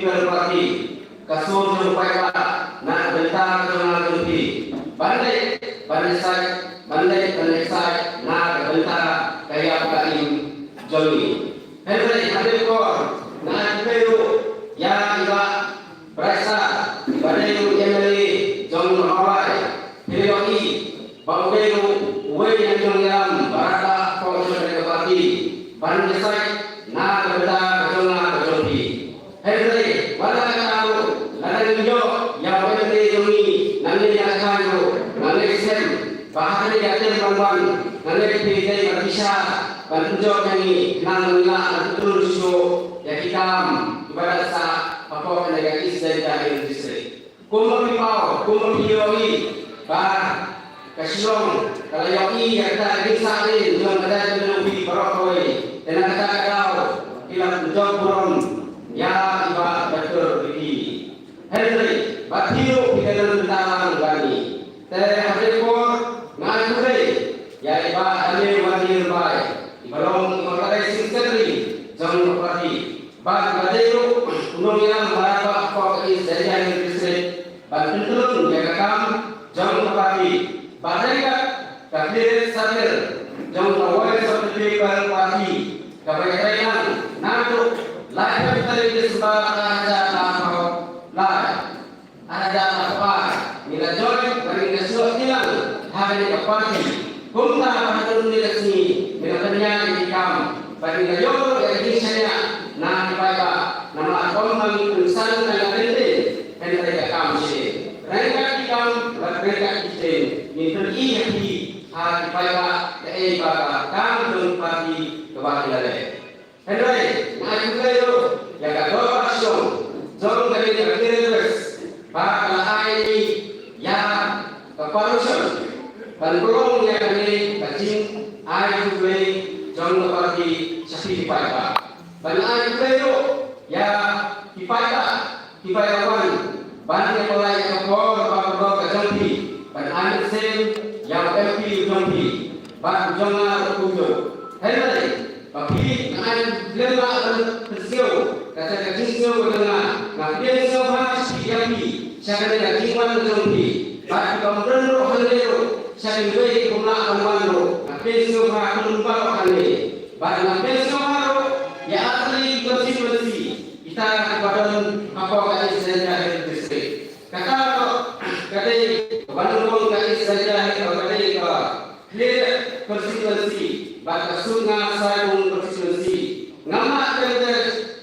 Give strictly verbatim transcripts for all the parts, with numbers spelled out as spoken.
Party, ka sur jong u paidbah na ka bynta ka jong nga jong phi. Ban leit ban leit sait, ban leit ban leit sait na ka bynta ka ïap ka im jong ngi. Hynrei ha kane ka por nga ai khublei ruh ïa i Bah Brightstar, i ba dei u MLA jong Mawlai. Phi la ïohi ba u dei ruh uwei na ki nongïalam ba rata hapoh jong kane ka party ban leit sait na ka bynta ka jong nga ka jong phi. Hynrei wat la katta ruh, lada ngin ïoh ïa u MLA jong ngi nangne na ka thaiñ ruh, nga ngeit skhem ba ha kane ka term ban wan nga ngeit phi dei ban pisa ban pynjop ïa ngi khnang ba ngin lah ban pyntrun shuh shuh ïa ki kam kiba dang sah hapoh kane ka East Jaintia Hills District. Kumba phi paw, kumba phi ïohi ba ka Shillong ka la ïohi ïa kata ka jingsahtien jong ka jaitbynriew phi baroh kawei. Te na kata ka daw phi la pynjop burom ïa i Bah Doctor Ricky. Hynrei bad phi ruh phi dang nang bynta lang bad ngi. Te ha kane ka por nga ai khublei ïa i Bah Daniel Wardier Rymbai, i ba long i Organising Secretary jong ka party. Bad ba dei ruh u nongïalam ba rata hapoh ka East Jaintia Hills District ban pyntrun ïa ka kam jong ka party. Bad ryngkat ka Khliehriat Circle jong ka Voice of the People Party kaba ïatrei lang naduh laiphew tarik December ar hajar arphew lai. Ar hajar arphew ar ngi la join bad ngi la snoh kti lang ha kane ka party. Kumta ba haduh kane ka sngi ngi la pynïaid ïa ki kam bad ngi la ïoh ruh ïa ka jingshaniah na ki paidbah. Namar kumba ngi pynsan tang ka kyntien, hynrei ka kam shisien. Ryngkat ki kam bad ryngkat ki kyntien ngin pyni ïa phi ha ki paidbah kaei ba ka kam jong ka party kaba ngi la leh. Hynrei nga ai khublei ruh ïa ka Dorbar Shillong jong kane ka Khliehriat West ba ka la ai ïa ka permission ban pynlong ïa kane ka jingai khublei jong ka party sha phi ki paidbah. Bad nga ai khublei ruh ïa ki paidbah kiba ïa wan ban ïa pynlait ïa ka por ba ka dor ka jong phi ban ai mynsiem ïa u MP u jong phi bad u jong nga ruh kumjuh. Hynrei ba phi nga ai khublei ba phi pynsngew kata ka jingsngew ka jong nga. Nga pdiang sngewbha sha phi ïa phi sha kane ka jingwan ka jong phi. Bad ki bym don ruh hangne ruh sha kiwei ki bym lah ban wan ruh nga pdiang sngewbha khlem baroh hangne. Bad nga pdiang sngewbha ruh ïa artylli ki constituency kita kiba don hapoh ka East Jaintia Hills District. Kata ruh ka dei kaba nyngkong ka East Jaintia Hills, ka dei ka Khliehriat constituency bad ka Sutnga Saipung constituency. Ngam lah ban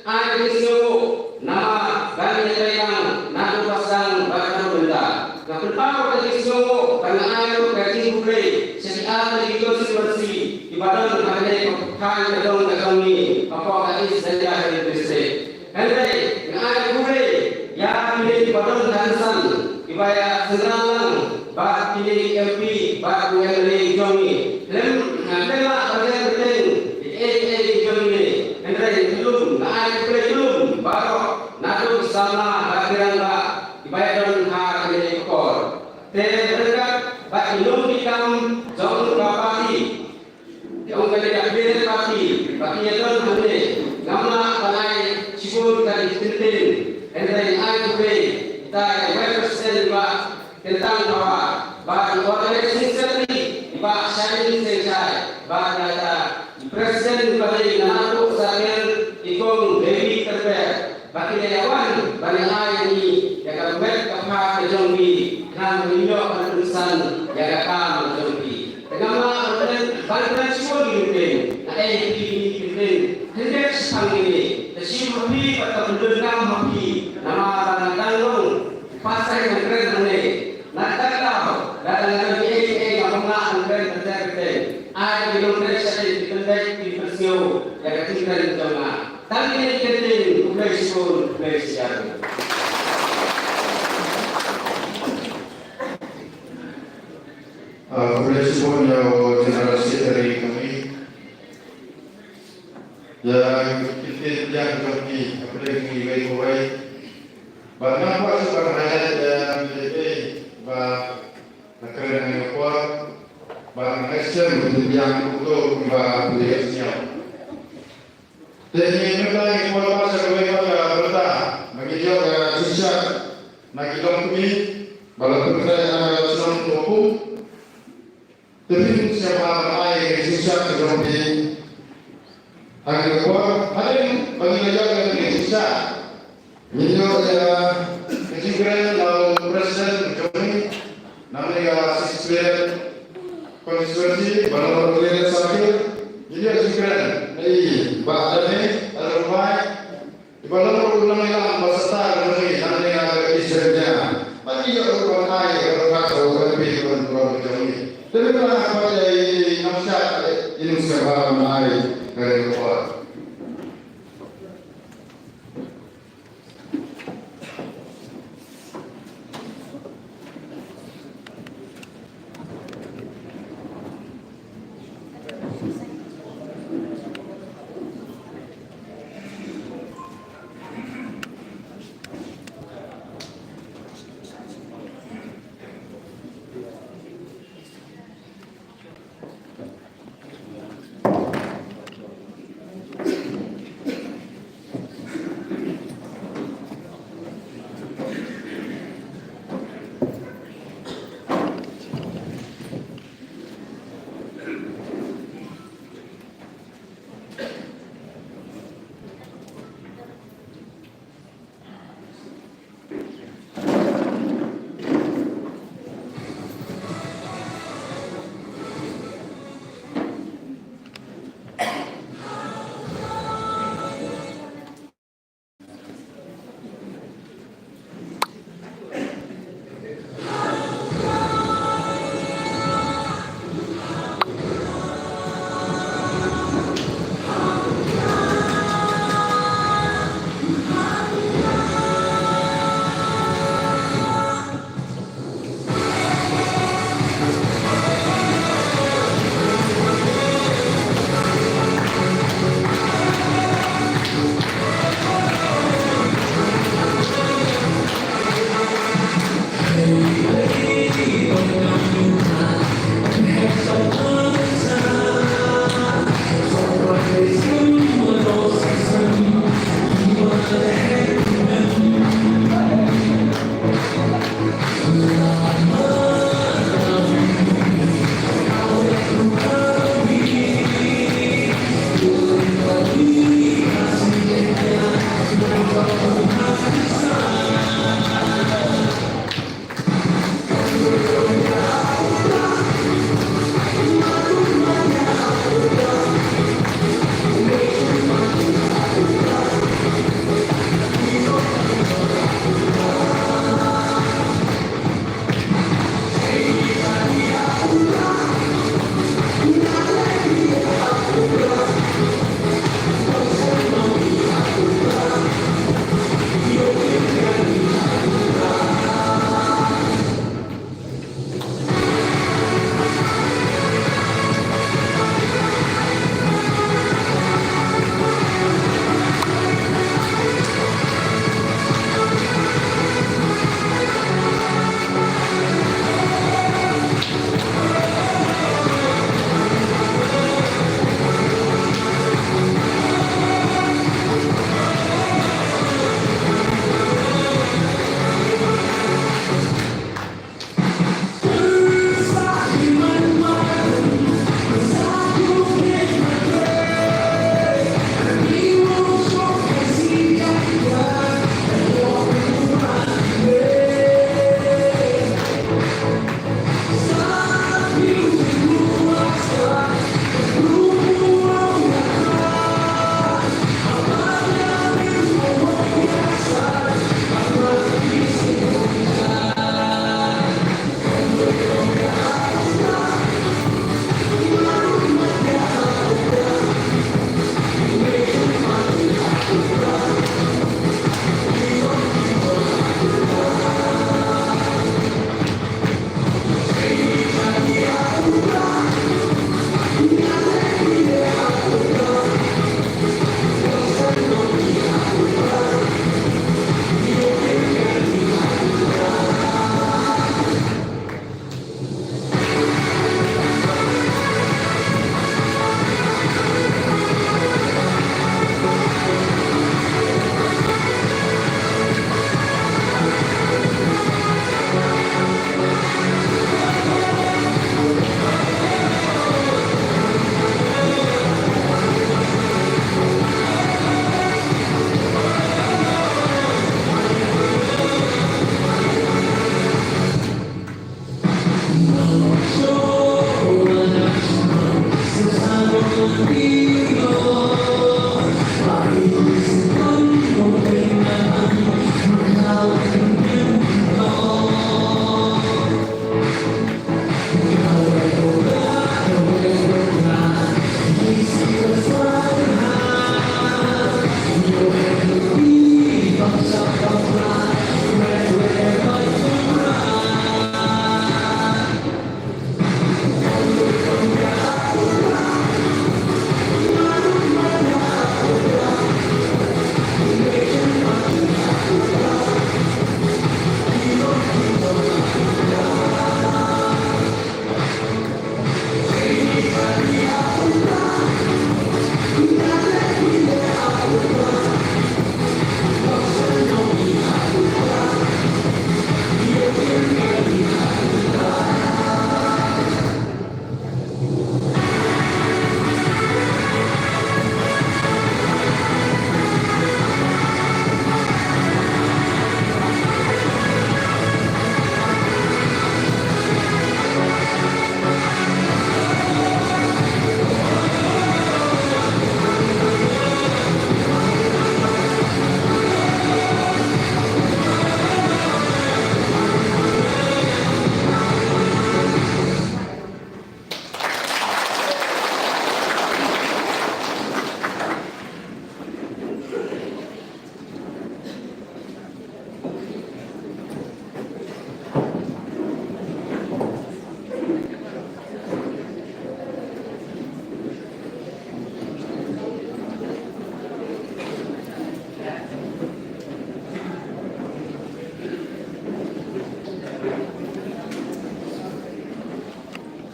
ai ka jingsngewnguh namar ba ngi ïatrei lang naduh ba sdang bad naduh mynta. Nga pynpaw ka jingsngewnguh bad nga ai ruh ka jingkhublei sha ki artylli ki constituency kiba don ha kane ka thaiñ ka jong ka jong ngi hapoh ka East Jaintia Hills District. Hynrei nga ai khublei ïa kine kiba don ha kynsan kiba ïa synran lang bad kine ki MP bad u MLA jong ngi. Khlem, nga khlem lah ban ïa kyrteng kiei kiei ki jong ngi. Hynrei kylluid nga ai khublei kylluid baroh naduh ki samla bad ki rangbah kiba ïa don ha kane ka por. Te ryngkat bad ki nongkitkam jong ka party jong kane ka Khliehriat party ba ki ïa don hangne. Ngam lah ban ai shibun ka kyntien, hynrei nga ai khublei ïa i Vice President Bah Kyntang Thawa bad i Organising Secretary i Bah Shailen Seng Shai bad ïa i President ba dei na Naduh Circle i Kong Devi Kyrpet. Ba ki la ïa wan ban ïa ai ïa ngi ïa ka met ka phad ka jong phi khnang ba ngin ïoh ban pynsan ïa ka kam ka jong phi. Te ngam lah ban kren, ban kren shibun ïa ki kyntien, nga ai ïa phi kine ki kyntien khyndiat shi thang kine. Te shim ha phi bad ka pyndonkam ha phi namar ba nga dang long pyrshah ban kren hangne. Na kata ka daw lada nga don kiei kiei nga bym lah ban kren teng teng. Ai ki nongkren shadien ki pynbeit ki pynsngew ïa ka jingkren jong nga. Tang kine ki kyntien, khublei shibun, khublei shihajar. Ah, khublei shibun ïa u General Secretary kami. Ïa ki kyntien pdiang jong ki, khublei ïa ki wei pa wei. Bad nga kwah shu ban highlight ïa ki ba ka kren ha kane ka por. Bad nga ngeit skhem ba kin pdiang kumto kumba phi la ïohsngew. Te ngi mynta ngi poi pat sha kawei pat ka bynta ba ngi Ïoh ka jingshad na ki longkmie ba la pynkhreh ha ka shnong Kawpum. Te phin sngewbha ban ai ka jingshad ka jong phi ha kane ka por. Hadien ba ngin ïoh ïa ka jingshad, ngin ïoh ïa ka jingkren na u President ka jong ngi nangne ka Sixth Cleared Constituency, ba long ruh Cleared Circle. Ngin ïoh jingkren na i Bah Daniel Alrumbai. Iba long ruh u nongïalam ba star jong ngi nangne ha ka East Jaintia. Bad i ïoh ruh ban ai ïa ka rukom ka jong ngi. Te mynta nga khot ïa i nongshad, i nongshad ba ban ai ka rukom.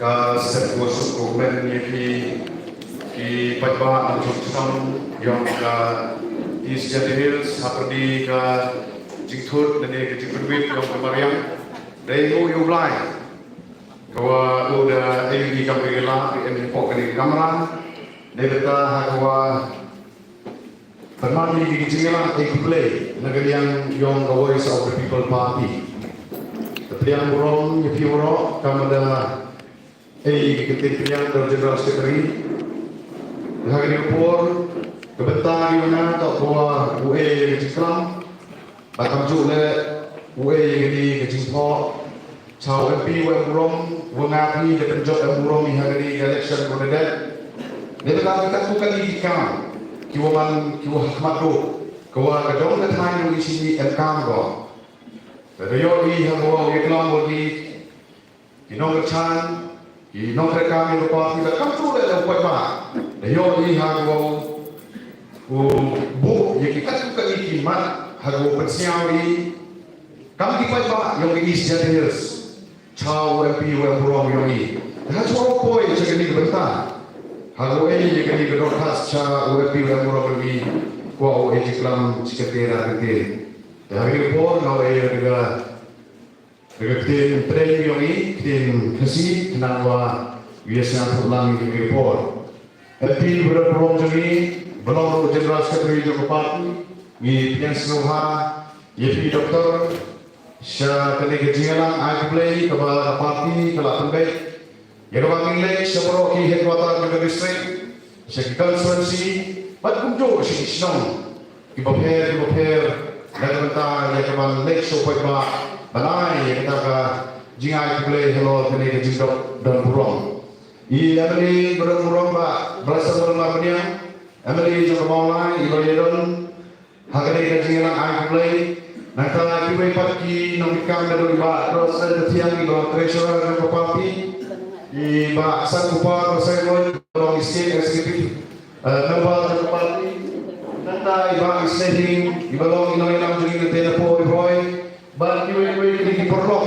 Ka step ko suk ko kmen ïa ki ki paidbah nongshong shnong jong ka East Jaintia Hills hapyrdi ka jingthut lane ka jingpynwit jong ka mariang. Dei nguh ïa u Blai ka wa u da ai ïa ki kam ki la ki em hapoh kane ka kamra. Dei bynta ha ka wa pynmih ïa ki jingïalang ai khublei na ka liang jong ka Voice of the People Party. Ka pdiang burom ïa phi waroh kam da ai ïa ki ktien pdiang da u General Secretary. Ha kane ka por ka bynta ïa nga toh ka wa u ai ïa ka jingklam. Ba kam ju leh u ai ïa kane ka jingthoh cha u M P wa em burom wa nga phi da pynjop em burom ïa ha kane ka election ko da dep. Dei bynta ka tu kane ki kam ki wa man ki wa ha khmat duh ka wa ka dong ka thaiñ u i shi ni em kam ko. Ka da ïoh i ha ka wa u ïa klam wa ki ki nongkyrshan ki nongtrei kam ïa ka party da kam tu leh da u paidbah. Da ïoh i ha ka wa u buh ïa ki kat tu kane ki mat ha ka wa u pynsñiaw i kam ki paidbah jong ka East Jaintia Hills. Cha u M P wa em burom jong i. Ha chuwa poi cha kane ka bynta ha ka wa ai ïa kane ka dorkhas cha u M P wa em burom jong i. Kwah u ai jingklam chi kyntien ar kyntien. Te ha kane ka por nga u ai ïa kane ka Da ka ktien pdeng jong i, ktien Khasi, khnang wa ïa sngewthuh lang ïa ka por. Ka ktien ba da burom jong i, ba long ruh General Secretary jong ka party, ngi pdiang sngewbha ïa phi Doctor sha kane ka jingïalang ai khublei kaba ka party ka la pynbeit. Ïa kaba ngin leit sha baroh ki headquarter jong ka district, sha ki constituency, bad kumjuh sha ki shnong kiba pher kiba pher, na ka bynta ïa kaban leit sha u paidbah ban ai ïa kata ka jingai khublei halor kane ka jingdon don burom. I M L A ba don burom Bah Blaisoh Marbaniang, M L A jong ka Mawlai, i ba ïadon ha kane ka jingïalang ai khublei. Nangta kiwei pat ki nongkitkam, naduh i Bah Rosalind Bathiang, i ba long treasurer jong ka party, i Bah Sangkupar Rosaiñ, i ba long state executive, eh, member jong ka party. Nangta i Bah Isnei Hing, i ba long i nongïalam jong ngi na Tei Napoh Ri Bhoi, bad kiwei kiwei ki paralok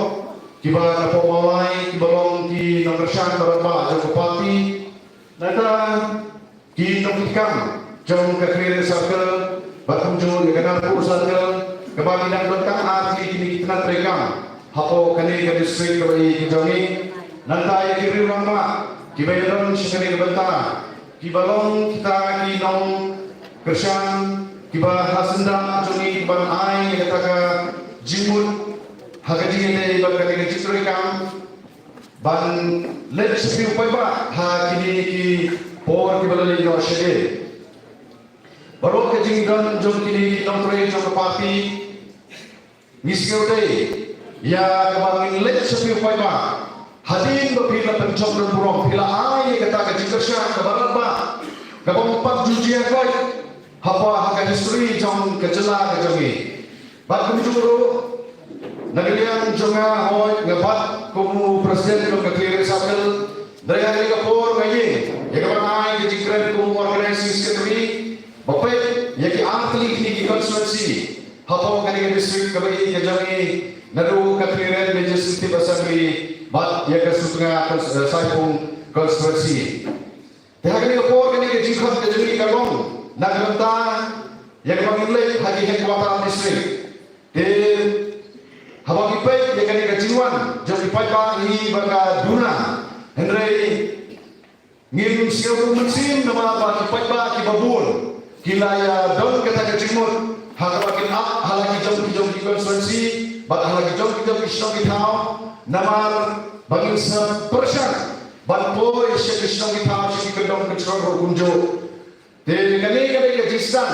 kiba napoh Mawlai, kiba long ki nongkyrshan baroh jong ka party. Nangta ki nongkitkam jong ka Khliehriat Circle, bad kumjuh ïa ka Narpuh Circle, kaba ki dang don tang ar tylli kine ki tnat treikam hapoh kane ka district kaba ïeit ka jong ngi. Nangta ïa ki riew rangbah kiba ïadon sha kane ka bynta, kiba long kita ki nongkyrshan kiba ha syndah jong ngi kiban ai ïa kata ka jingmut ha ka jingïadei bad kane ka jingtreikam. Ban leit sha phi u paidbah ha kine ki por kiba la leit noh shadien. Baroh ka jingdon jong kine ki nongtrei jong ka party, ngi sngewdei ïa kaba ngin leit sha phi u paidbah. Hadien ba phi la pynjop don burom, phi la ai ïa kata ka jingkyrshan kaba radbah, kaba ym pat ju jia koit hapoh ha ka history jong ka jylla ka jong ngi. Bad kumjuh ruh, na ka liang jong nga, hooid, nga bat kum u president jong ka Khliehriat Circle, hynrei ha kane ka por nga ïeng ïa kaban ai ka jingkren kum u organizing secretary ba peit ïa ki ar tylli kine ki constituency hapoh kane ka district kaba ïeit ka jong ngi, naduh ka Khliehriat Legislative Assembly bad ïa ka Sutnga cons-, eh, Saipung constituency. Te ha kane ka por kane ka jingkhot ka jong ngi ka long na ka bynta ïa kaba ngin leit ha ki headquarter district. Te haba ngi peit ïa kane ka jingwan jong ki paidbah ngi ba ka duna, hynrei ngim sngewthuh mynsiem namar ba ki paidbah kiba bun ki la ïa don kata ka jingmut ha kaba kin ap ha la ki jong ki jong ki constituency bad ha la ki jong ki jong ki shnong ki thaw, namar ba ngin sa pyrshang ban poi sha ki shnong ki thaw, sha ki kyndong kyndong ruh kumjuh. Te kane ka dei ka jingsdang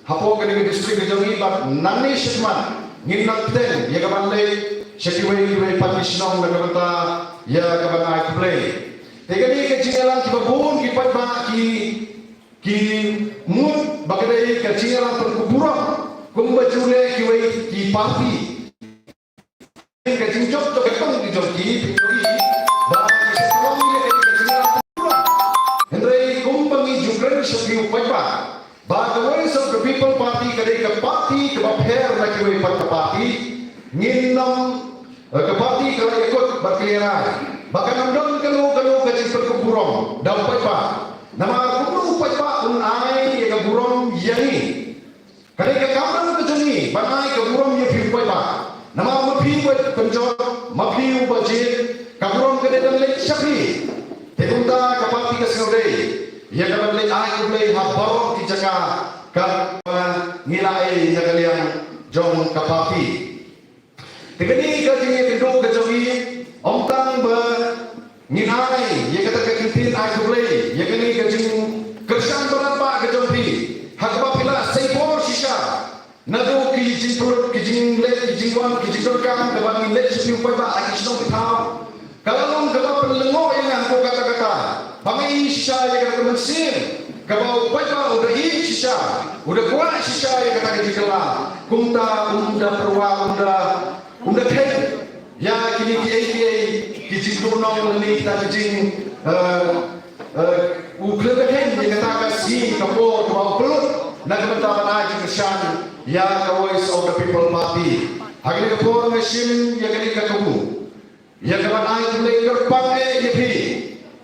hapoh kane ka district ka jong ngi, bad nangne shakhmat ngin nang bteng ïa kaban leit sha kiwei kiwei pat ki shnong na ka bynta ïa kaban ai khublei. Te kane ka jingïalang kiba bun ki paidbah ki, ki mut ba ka dei ka jingïalang pynkup burom kumba ju leh kiwei ki party. Ka jingjop jong ka tong ki jong ki, ki jong ki, ba ki sa tolong ïa ka jingïalang pynkup burom. Hynrei kumba ngi ju kren sha phi u paidbah ba ka Voice of the People Party ka dei ka party kaba pher na kiwei pat ka party. Ngin ym, eh, ka party ka la ïakut bad ka ïarai. ba kan ym don kano kano ka jingpynkup burom da u paidbah. Namar kumno u paidbah un ai ïa ka burom ïa ngi? Ka dei ka kam ka jong ngi ban ai ka burom ïa phi u paidbah. Namar ma phi uba pynjot, ma phi uba jied, ka burom ka dei ban leit sha phi. Te kumta ka party ka sngewdei ïa ka ban leit ai khublei ha baroh ki jaka katba ngi la ai na ka liang jong ka party. Te kane ka jingïakynduh ka jong ngi, ym tang ba ngin ai ïa kata ka kyntien ai khublei ïa kane ka jingkyrshan ba radbah ka jong phi, ha kaba phi la sei por shisha naduh ki jingpynlut, ki jingleit, ki jingwan, ki jingdonkam kaba ngin leit sha phi u paidbah ha ki shnong ki thaw. Ka la long kaba pynlyngngoh ïa nga ha katta katta ba nga ïohi shisha ïa kata ka mynsiem kaba u paidbah u da ïeit shisha, u da kwah shisha ïa kata ka jingkylla. Kumta um da pyrwa, um da, um da kheiñ ïa kine kiei kiei ki jingduhnong lane kita ki jing, eh, eh, u khlem da kheiñ ïa kata ka sngi ka por kaba u pynlut na ka bynta ban ai jingkyrshan ïa ka Voice of the People Party. Ha kane ka por nga shim ïa kane ka kabu ïa ka ban ai khublei kyrpang eh ïa phi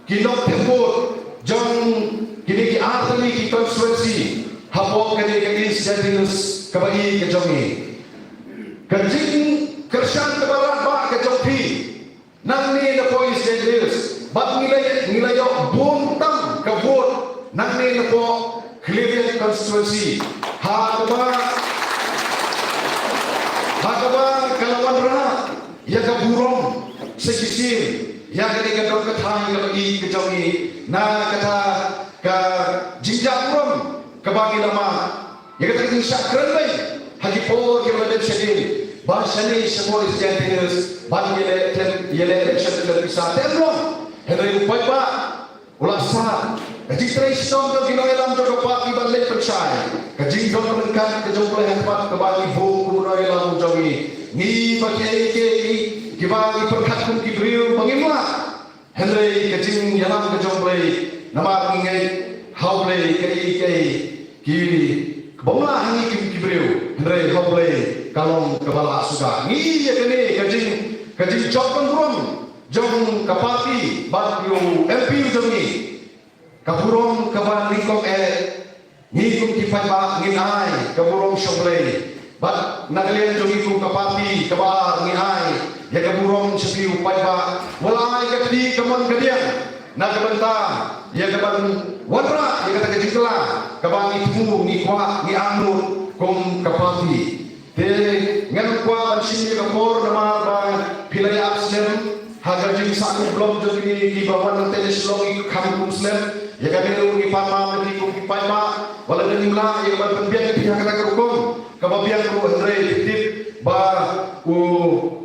ki nongthep vote jong kine ki artylli ki constituency hapoh kane ka East Jaintia Hills kaba ïeit ka jong ngi. Ka jingkyrshan kaba radbah ka jong phi nangne napoh East Jaintia Hills, bad ngi la, ngi la ïoh bun tam ka vote nangne napoh Khliehriat constituency. Ha kaba, ha kaba ka la wanrah ïa ka burom sa shisien ïa kane ka dong ka thaiñ kaba ïeit ka jong ngi na kata ka jingjia burom kaba ngi la mad ïa kata ka jingshah kren beiñ ha ki por kiba la dep shadien ba shane shapoh East Jaintia Hills ban ïaleh khlem, ïaleh election khlem pisa te em long. Hynrei u paidbah u la sah. Ka jingtrei shitom jong ki nongïalam jong ka party ban leit pynshai ka jingdon ryngkat ka jong U Blei ha khmat kaba ngi buh kum u nongïalam jong ngi. Ngi ba kiei kiei kiba ngi pyrkhat kum ki briew ba ngim lah. Hynrei ka jingïalam ka jong U Blei, namar ngi ngeit ha U Blei kaei kaei ki bym lah ha ngi kum ki briew, hynrei ha U Blei ka long kaba lah suda. Ngi ïa kane ka jing, ka jingjop ban burom jong ka party bad u M P jong ngi, ka burom kaba nyngkong eh ngi kum ki paidbah ngin ai ka burom sha U Blei. Bad na ka liang jong ngi kum ka party kaba ar ngi ai ïa ka burom sha phi u paidbah, wat la ai ka kti ka mon ka diang na ka bynta ïa ka ban wanrah ïa kata ka jingkylla kaba ngi thmu, ngi kwah, ngi angnud kum ka party. Te ngan kwah ban shim ïa ka por namar ba phi la ïa ap slem ha ka jingsahkut blom jong kine kiba wan nangta na Shillong, ngi kham kum slem. Ïa kane ruh ngi pan map ïa phi kum ki paidbah, wat la ngim lah ïa ka ban pynbiang ïa phi ha kata ka rukom kaba biang ruh, hynrei phi tip ba u,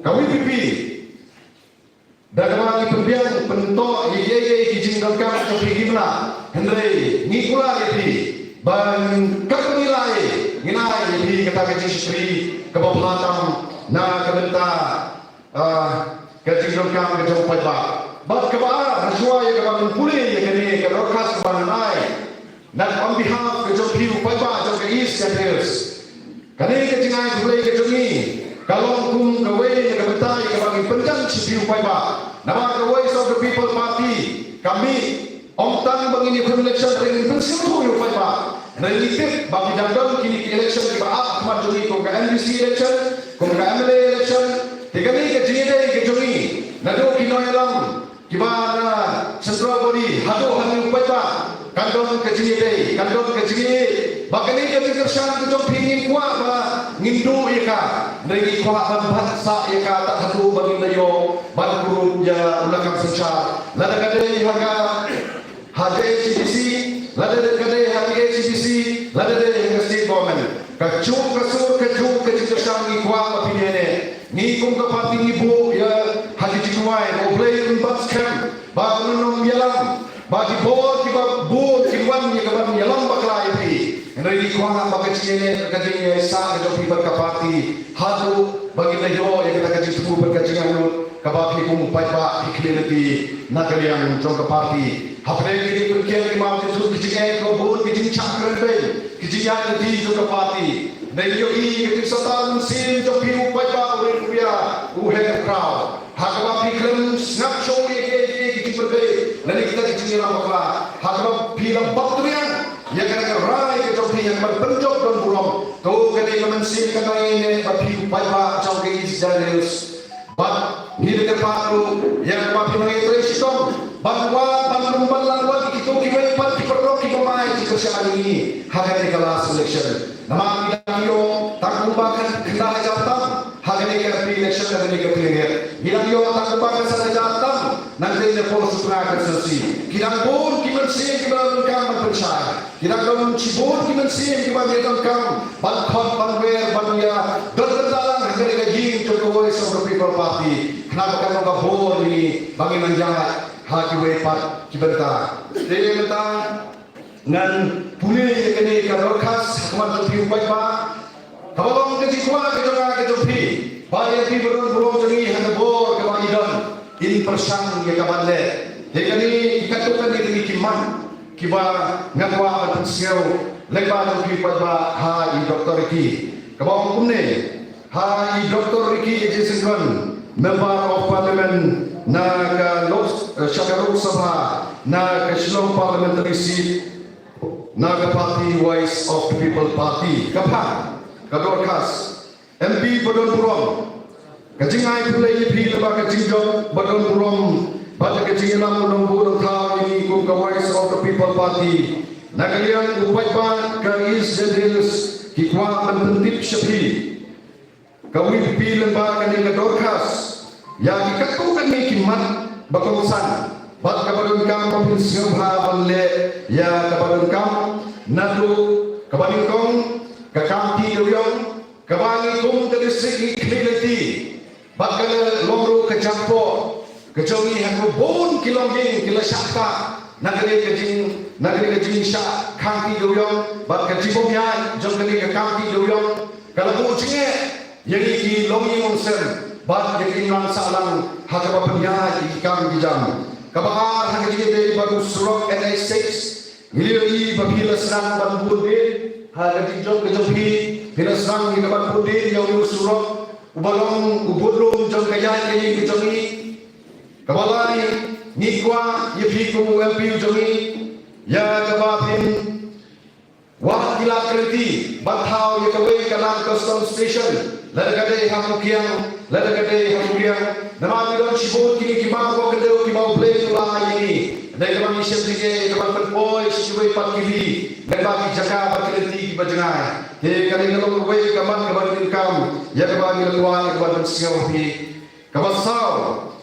ka VPP da kaba ngi pynbiang pyntoh ïa kiei kiei ki jingdonkam jong phi ngim lah, hynrei ngi kular ïa phi ba katba ngi lah ngin ai ïa phi kata ka jingshakri kaba bha tam na ka bynta, ah, ka jingdonkam ka jong u paidbah. Bad kaba ar, ha shuwa ïa kaba ngin pule ïa kane ka dorkhas kaba ngan ai na on behalf ka jong phi u paidbah jong ka East Jaintia Hills, kane ka jingai khublei ka jong ngi ka long kum kawei na ka bynta ïa kaba ngi pynjan sha phi u paidbah. Namar ka Voice of the People Party ka mih ym tang ba ngin ïa pyn election, hynrei ngin pynsngewthuh ïa u paidbah. Hynrei ngi tip ba ki dang don kine ki election kiba ap ha khmat jong ngi, kum ka MDC election, kum ka MLA election. Te kane ka jingïadei ka jong ngi naduh ki nongïalam kiba na central body haduh ha ngi u paidbah, kan don ka jingïadei, kan don ka jingïadei. Ba kane ka jingkyrshan ka jong phi ngin kwah ba ngin duh ïa ka, hynrei ngi kwah ban bat sah ïa ka tad haduh ba ngin da ïoh ban kurup ïa u lakam synshar. Lada ka dei ha ka, ha JHADC, lada ka dei ha THADC, lada dei ha ka state government, kajuh ka sur, kajuh ka jingkyrshan ngi kwah ba phin ïaineh. Ngi kum ka party ngi buh ïa ha ki jingduwai ba U Blei un bat skhem, ba un nym ïalam, ba ki bor kiba bun kin wan ïa ka ban ïalam bakla ïa phi. Hynrei ngi kwah ba ka jingïaineh, ka jingïaisah ka jong phi bad ka party haduh ba ngin da ïoh ïa kata ka jingthmu bad ka jingangnud kaba phi kum u paidbah phi khmih lynti na ka liang jong ka party. Hapdeng ki jingpynkhiah ki mam jingthut, ki jingeh, kiba bun ki jingshah kren beiñ, ki jingïaid lynti jong ka party, ngi ïohi ka jingsngewsih mynsiem jong phi u paidbah u rit u ïa, u heh u khraw, ha kaba phi khlem sngap shuh ïa kiei ban pynjop don burom. To kane ka mynsiem ka nang ïaineh bad phi u paidbah jong ka East Jaintia Hills. Bad ngi da kyrpad ruh ïa kaba phin nang ïatrei shitom ban wad ban lum ban lang wad ïa kito kiwei pat ki paralok kiba mai ki pyrshah ïa ngi ha kane ka last election. Namar ngi dang ïoh tang kumba khyndai hajar tam ha kane ka M P election ha kane ka pyrthei. Ngi dang ïoh tang kumba khyndai hajar tam nangta na pdeng Sutnga constituency. Ki dang bun ki mynsiem kiba donkam ban pynshai. Ki dang don shibun ki mynsiem kiba ngi donkam ban khot ban wer ban ïa don bynta lang ha kane ka ïing jong ka Voice of the People Party. Khnang ba kan long ka bor ïa ngi ba ngin nang ïaid ha kiwei pat ki bynta. Te mynta ngan pule ïa kane ka dorkhas ha khmat jong phi u paidbah. Kaba long ka jingkwah ka jong nga ka jong phi ba ïa phi ba don burom jong ngi ha ka bor kaba ngi don, in pyrshang ïa ka ban leh. Te kane ki katto katne ki mat kiba nga kwah ban pynsngew lyngba jong phi u paidbah ha i Doctor Ricky. Kaba ong kumne, ha i Doctor Ricky Agency Khan, Member of Parliament na ka Lok, eh, sha ka Lok Sabha na ka Shillong Parliamentary Seat na ka party Voice of the People Party. Ka phang ka dorkhas: M P ba don burom, ka jingai pyrthei ïa phi lyngba ka jingjop ba don burom bad ka jingïalam u nongbuh nongthaw ïa ngi kum ka Voice of the People Party. Na ka liang u paidbah ka East Jaintia Hills ki kwah ban pyntip sha phi, ka V P P lyngba kane ka dorkhas ïa ki katto katne ki mat ba kongsan bad kaba donkam ba phin sngewbha ban leh ïa kaba donkam. Naduh kaba nyngkong ka kam ti dewiong, kaba ngi kum ka district ngi khmih lynti bad ka la long ruh ka jingpoi ka jong ngi ha ka bun ki longïing ki la shah ktah na kane ka jing, na kane ka jingshah khang ti dewiong bad ka jingbymïaid jong kane ka kam ti dewiong ka la buh jingeh ïa ngi ki longïing longsem bad ïa ki imlang sahlang ha kaba pynïaid ïa ki kam ki jam. Kaba ar, ha ka jingïadei bad u surok N H six, ngi la ïohi ba phi la sdang ban bud dien ha ka jingjop ka jong phi, phi la sdang ïa ka ban bud dien ïa u surok uba long u budlum jong ka ïaid ka ïing ka jong ngi. Kaba lai, ngi kwah ïa phi kum u M P u jong ngi ïa kaba phin wad ki lad ki lynti ban thaw ïa kawei ka Land Custom Station, lada ka dei ha Mukiang, lada ka dei ha Mukiang. Namar ngi don shibun kine ki mawkyndew kiba U Blei u la ai ïa ngi, hynrei kaba ngi shem jingeh ïa ka ban pynpoi sha kiwei pat ki ri lyngba ki jaka bad ki lynti kiba jngai. Te kane ka long kawei ka mat kaba ngi donkam ïa kaba ngi la kwah ïa kaba pynsngew ha phi. Kaba saw,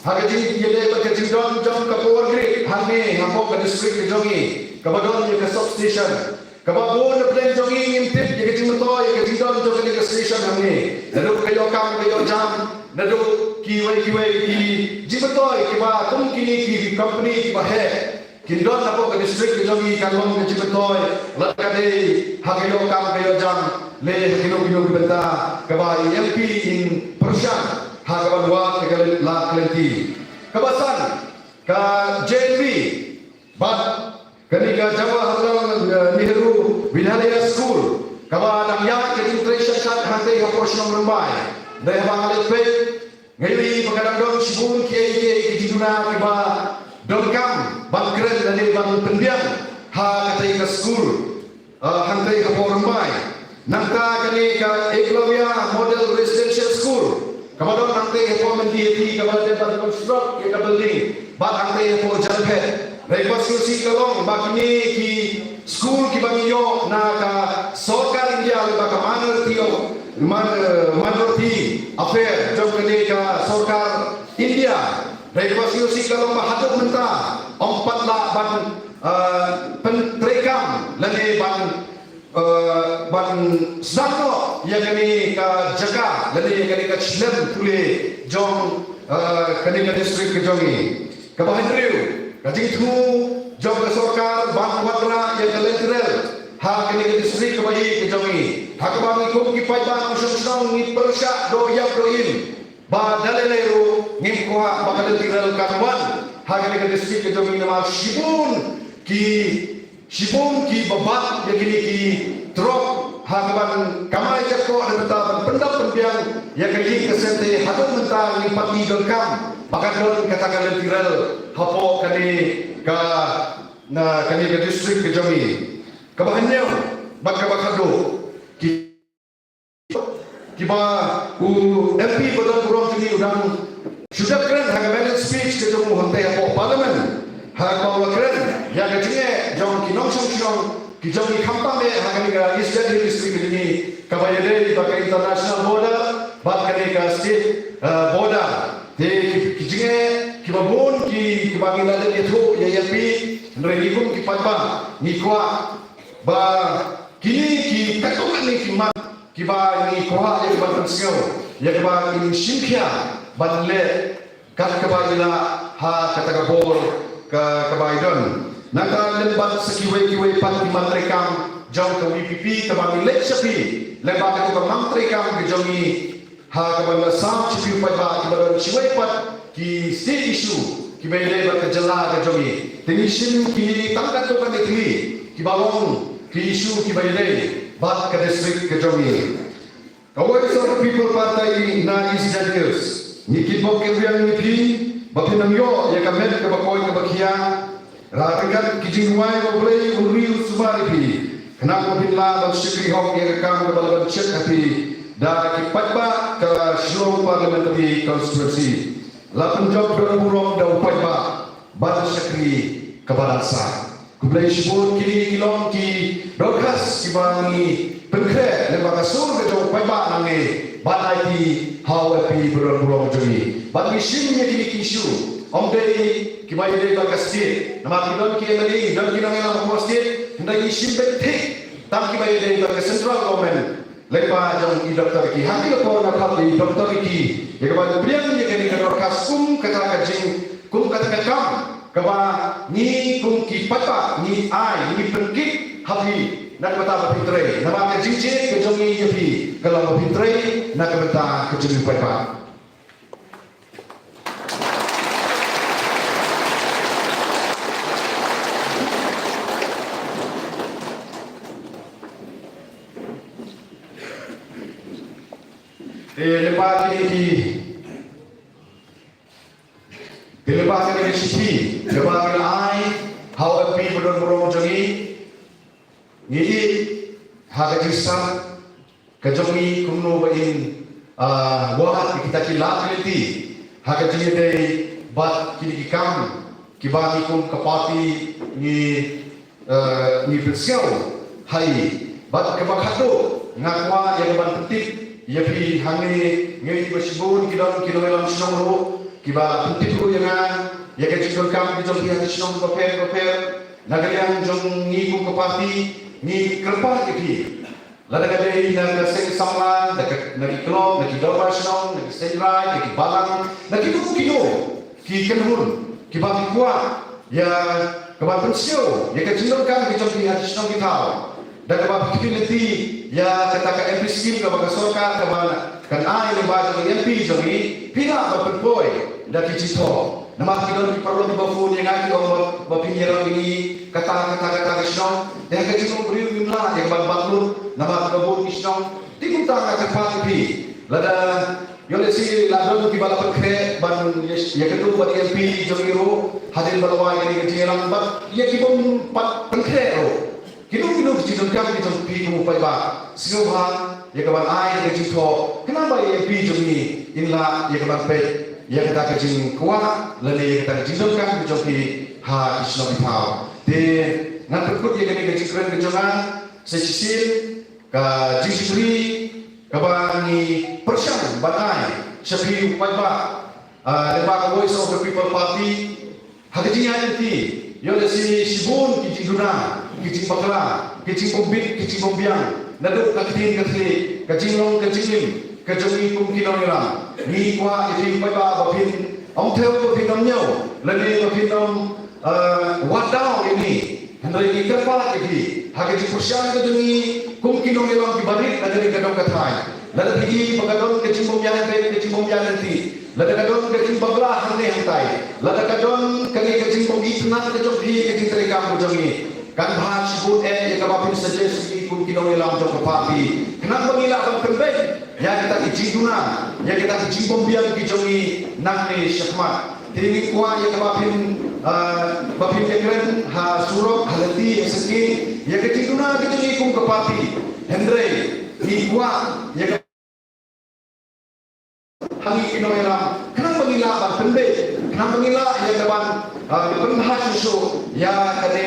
ha ka jingïaleh bad ka jingdon jong ka power grid hangne hapoh ka district ka jong ngi, kaba don ïa ka substation. Kaba bun na pdeng jong ngi ngim tip ïa ka jingmyntoi ïa ka jingdon jong kane ka station hangne. Naduh ka ïoh kam ka ïoh jam, naduh kiwei kiwei ki jingmyntoi kiba kum kine ki company kiba heh kin don hapoh ka district ka jong ngi, kan long ka jingmyntoi lada ka dei ha ka ïoh kam ka ïoh jam, lane ha kino kino ki bynta kaba i M P in pyrshang ha kaba wad ïa ka lad ka lynti. Kaba san, ka J N V bad kane ka Jawaharlal, eh, Nehru Vidyalaya School, kaba dang ïaid ka jingtrei shakhmat hangtei hapoh shnong Rymbai. Hynrei haba nga leit peit, nga ïohi ba ka dang don shibun kiei kiei ki jingduna kiba donkam ban kren lane ban pynbiang ha katei ka school, eh, hangtei hapoh Rymbai. Nangta kane ka Eklavya Model Residential School, kaba don hangtei hapoh Myndiati, kaba la dep ban construct ïa ka building bad hangtei hapoh Jaiñpheth. Hynrei ka sngewsih ka long ba kine ki school kiba ngi ïoh na ka sorkar India lyngba ka Minority of, Min-, Minority Affair jong kane ka sorkar India. Hynrei ka sngewsih ka long ba haduh mynta ym pat lah ban, eh, pyntreikam lane ban, eh, ban sdang noh ïa kane ka jaka lane ïa kane ka shlem pule jong, eh, kane ka district ka jong ngi. Kaba hynriew, ka jingthmu jong ka sorkar ban wanrah ïa ka lynti rel ha kane ka district kaba ïeit ka jong ngi. Ha kaba ngi kum ki paidbah nongshong shnong ngi pyrshah doh ïap doh im ba da lei lei ruh ngim kwah ba ka lynti rel kan wan ha kane ka district ka jong ngi namar shibun ki, shibun kiba bat ïa kine ki trok ha kaban kamai katkoh na ka bynta ban pyndap pynbiang ïa ka ïing ka sem, te haduh mynta ngim pat i donkam ba kan don kata ka lynti rel hapoh kane ka, na kane ka district ka jong ngi. Kaba hynñiew, bad kaba khadduh, ki kiba u MP ba don burom jong ngi u dang shu dep kren ha ka maiden speech ka jong u hangtei hapoh Parliament, ha kaba u la kren ïa ka jingeh jong ki nongshong shnong ki jong ngi khamtam eh ha kane ka East Jaintia Hills District ka jong ngi, kaba ïadei bad ka international border bad kane ka state, eh, border. Te ki, ki jingeh kiba bun ki, kiba ngi la dep ïathuh ïa, ïa phi, hynrei ngi kum ki paidbah ngi kwah ba kine ki katto katne ki mat kiba ngi kwah ïa kiba pynsngew, ïa kiba ngi shim khia ban leh kat kaba ngi lah ha kata ka bor ka, kaba ngi don. Nangta lem bad sa kiwei kiwei pat ki mat treikam jong ka VPP kaba ngi leit sha phi, lem bad kata ka mat treikam ka jong ngi ha kaba ngi la sap sha phi u paidbah, kiba don kiwei pat ki state issue kiba ïadei bad ka jylla ka jong ngi. Te ngi shim kine tang katto katne tylli kiba long ki issue kiba ïadei bad ka district ka jong ngi. Ka Voice of the People Party na East Jaintia Hills, ngi kitbok kitrwiang ïa phi ba phin nang ïoh ïa ka met kaba koit kaba khia, ryngkat ki jingrwai ba U Blei un ri un sumar ïa phi, khnang ba phin lah ban shakri hok ïa ka kam kaba la ban shet ha phi da ki paidbah ka Shillong Parliamentary Constituency. La pynjop don burom da u paidbah ban shakri kaba dang sah. Khublei shibun. Kine ki long ki dorkhas kiba ngi pynkhreh lyngba ka sur ka jong u paidbah nangne ban aiti ha u MP ba don burom jong ngi. Bad ngi shim ïa kine ki issue, ym dei kiba ïadei bad ka state, namar ki don ki MLA, don ki nongïalam hapoh state, hynrei ngi shim beit thik tang kiba ïadei bad ka central government. Lyngba jong i Doctor Ricky, ha kine ki por nga khot i Doctor Ricky ïa kaba pdiang ïa kane ka dorkhas kum kata ka jing, kum kata ka kam kaba ngi kum ki paidbah ngi ai, ngi pynkit ha phi na ka bynta ba phin trei. Namar ka jingjied ka jong ngi ïa phi ka long ba phin trei na ka bynta ka jong ngi paidbah. Te lyngba kine ki, te lyngba kine ki shithi kaba ngi la ai ha u MP ba don burom jong ngi, ngi ïeit ha ka jingsngewsih ka jong ngi kumno ba in, ah, wad ïa kita ki liability ha ka jingïadei bad kine ki kam kiba ngi kum ka party ngi, eh, ngi pynsngew ha i. Bad kaba khadduh nga kwah ïa ka ban pyntip ïa phi hangne, ngi ïeit ba shibun ki don ki nongïalam shnong ruh kiba pyntip ruh ïa nga ïa ka jingdonkam ka jong phi ha ki shnong bapher bapher. Na ka liang jong ngi kum ka party ngi kyrpad ïa phi. Lada ka dei na ka seng samla, na ka, na ki club, na ki dorbar shnong, na ki seng raid, na ki balang, na kino kino ki kynhun kiba ki kwah ïa kaba pynsngew ïa ka jingdonkam ki jong ki ha ki shnong ki thaw, da kaba phi lynti ïa kata ka MP scheme kaba ka sorkar kaba kan ai lyngba jong ka MP jong ngi, phi lah ban pynpoi da ki jingthoh. Namar ki don ki paralok kiba phone ïa nga ki ong ba, ba phin ïarap ïa ngi kata, kata, kata ka shnong. Te ha ka jingmut briew ngim lah ïa ka ban bat lut namar kiba bun ki shnong. Te kumta nga kyrpad ïa phi, lada ïoh lehse la don kiba la pynkhreh ban ïa, ïakynduh bad MP jong ngi ruh hadien ba la wai kane ka jingïalang, bad ïa ki bym pat pynkhreh ruh, kino kino ki jingdonkam ki jong phi kum u paidbah, sngewbha ïa ka ban ai ïa ka jingthoh khnang ba ïa MP jong ngi in lah ïa ka ban peit ïa kata ka jingkwah lane ïa kata ka jingdonkam ki jong phi ha ki shnong ki thaw. Te ngan pynkut ïa kane ka jingkren ka jong nga sa shisien, ka jingshakri kaba ngi pyrshang ban ai sha phi u paidbah, ah, lyngba ka Voice of the People Party, ha ka jingïaid lynti, ïoh lehse shibun ki jingduna, ki jingbakla, ki jingbym bit, ki jingbym biang, naduh ka ktien ka thylliej, ka jinglong ka jingim ka jong ngi kum ki nongïalam. Ngi kwah ïa phi u paidbah ba phin ym thew, ba phin ym ñiew, lane ba phin ym, eh, wad daw ïa ngi. Hynrei ngi kyrpad ïa phi ha ka jingpyrshang ka jong ngi kum ki nongïalam kiba rit na kane ka dong ka thaiñ. Lada phi i ba ka don ka jingbymïaid beit, ka jingbymïaid lynti, lada ka don ka jingbakla hangne hangtai, lada ka don kane ka jingbym itynnad ka jong phi ïa ka jingtrei kam ka jong ngi, kan bha shibun eh ïa kaba phin suggest ïa ngi kum ki nongïalam jong ka party, khnang ba ngi lah ban pynbeit ïa kita ki jingduna, ïa kita ki jingbymbiang ki jong ngi nangne shakhmat. Te ngi kwah ïa kaba phin, ah, ba phin ïakren ha surok, ha lynti, ha syngkien, ïa ka jingduna ka jong ngi kum ka party. Hynrei ngi kwah ïa ka ha ngi ki nongïalam, khnang ba ngin lah ban pynbeit, khnang ba ngin lah ïa ka ban, ah, pynbha shuh shuh ïa kane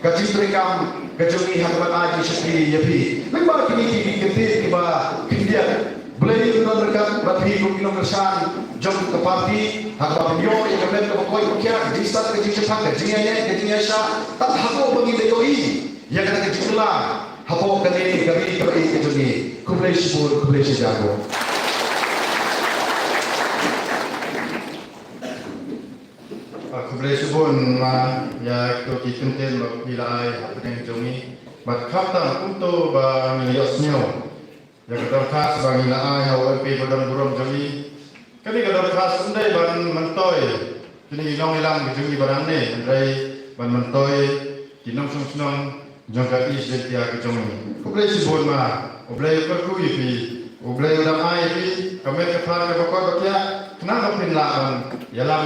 ka jingtrei kam ka jong ngi ha kaba ai jingshakri ïa phi. Lyngba kine ki kyntien kiba khyndiat, Blei un don ryngkat bad phi kum ki nongkyrshan jong ka party ha kaba phin ïoh ïa ka met kaba koit kaba khiah, ka jingstad ka jingshemphang, ka jingïaineh ka jingïaishah, tad haduh ba ngin da ïohi ïa kata ka jingkylla hapoh kane ka ri kaba ïeit ka jong ngi. Khublei shibun, khublei shihajar nguh. Ah, khublei shibun ma ïa kito ki kyntien ba phi la ai ha pdeng jong ngi. Bad khamtam kumto ba ngi la ïohsngew ïa ka dorkhas ba ngi la ai ha u M P ba don burom jong ngi. Kane ka dorkhas ym dei ban myntoi kine ki nongïalam ki jong ngi ba nangne, hynrei ban myntoi ki nongshong shnong jong ka East Jaintia ka jong ngi. Khublei shibun ma, U Blei u kyrkhu ïa phi, U Blei u dang ai ïa phi ka met ka thar kaba koit ba khiah, khnang ba phin lah ban ïalam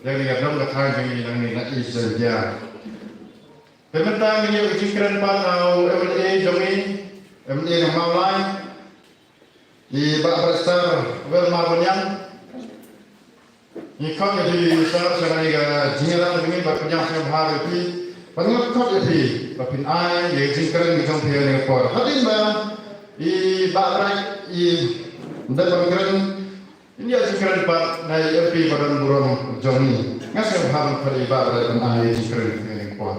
ïa kane ka dong ka thaiñ jong ngi nangne na East Jaintia. Te mynta ngin ïoh ka jingkren pat na u M L A jong ngi, M L A na Mawlai, i Bah Barrister Welmar Baniang. Ngi khot ïa phi Sir sha kane ka jingïalang jong ngi bad pynïaid sngewbha ïa phi. Bad ngi khot ïa phi ba phin ai ïa ka jingkren ka jong phi ha kane ka por. Hadien ba i Bah Bright i dep ban kren, ngin ïa jingkren pat na i M P ba don burom jong ngi. Nga sngewbha ban khot ïa i Bah Bright ban ai ïa ka jingkren ha kane ka por.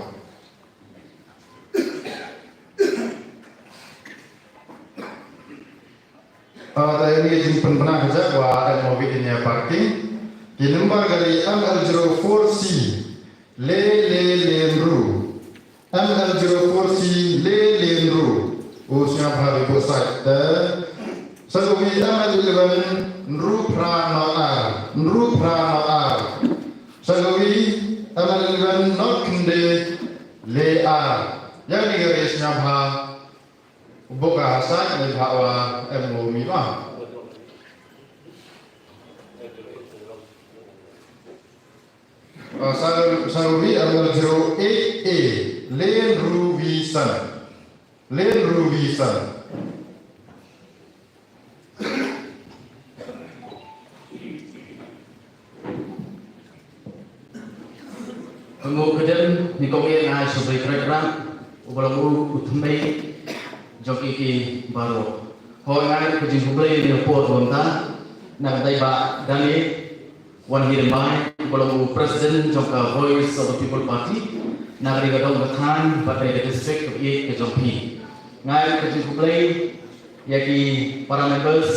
Ah, ta ïa ngi jingpynbna ka jaka wa M O V in ïa parking. Ki number kali M L zero four C le le le ynru. M L zero four C le le ynru. U sngap ha ri bu sait te. Sa ka wi M L eleven ynru phra nol ar. Ynru phra nol ar. Sa ka wi M L eleven nol khyndai le ar. Ïa ngi ka ri sngap ha. Bok ka hasai ni bha wa em mo mi ma. Ah, sa, sa rubi M L zero eight A, Lane Ruby Son. Lane Ruby Son. Ka nguh ka dem, nyngkong eh nga ai sha U Blei Trai Kynrad, uba long u thymmei jong ki ki baroh. Hooid nga ai ka jingkhublei ïa ka por ba mynta, na ka bynta i Bah Daniel Wanhir Rymbai, uba long u President jong ka Voice of the People Party, na ka liang ka dong ka thaiñ, bad ka liang ka district, ka ïeit ka jong phi. Nga ai ka jingkhublei ïa ki para members,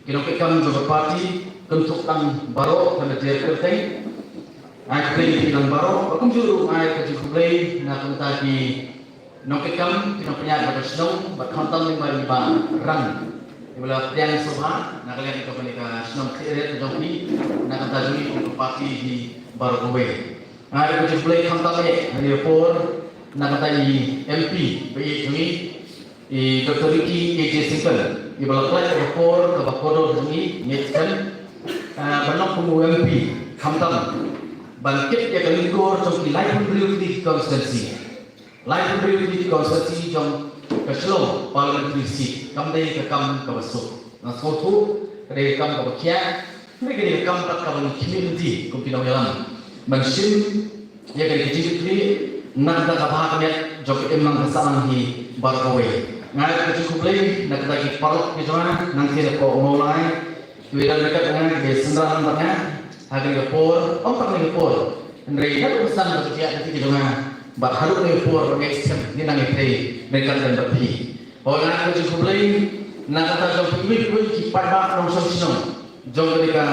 ki nongkitkam jong ka party, kynthup tang baroh ka na jer kyrteng. Nga ai khublei ïa ki nang baroh, bad kumjuh ruh nga ai ka jingkhublei na ka bynta ki nongkitkam, ki nongpynïaid ba ka shnong, bad khamtam lyngba i Bah Rang. Iba la pdiang sngewbha, na ka liang ka bynta ka shnong Khliehriat ka jong phi, na ka bynta jong ngi kum ka party hi baroh kawei. Nga ai ka jingkhublei khamtam eh, ha kane ka por, na ka bynta i M P ba ïeit jong ngi, i Doctor Ricky A J Syngkon, iba la pynlait ïa ka por kaba kordor jong ngi, ngi sdang, ah, ban long kum u M P, khamtam ban kit ïa ka lyngkor jong ki laiphew hynriew tylli ki constituency. Laiphew hynriew tylli ki constituency jong ka Shillong Parliamentary Seat, kam dei ka kam kaba suk. Nga sngewthuh ka dei ka kam kaba khiah, hynrei ka dei ka kam pat kaba ngi khmih lynti kum ki nongïalam ban shim ïa ka dei ka jingkitkhlieh na ka bynta ka bha ka miat jong ka imlang ka sahlang hi baroh kawei. Nga ai ka jingkhublei na ka bynta ki paralok ki jong nga nangtei hapoh Mawlai, kiba don ryngkat bad nga, kiba synran bad nga ha kane ka por, ym tang kane ka por, hynrei naduh mynsan ba ki ïaid lynti ki jong nga bad haduh kane ka por ba ngi ïaid skhem, ngin nang ïatrei ryngkat bad phi. Hooid nga ai ka jingkhublei na ka bynta jong phi kiwei kiwei ki paidbah nongshong shnong jong kane ka,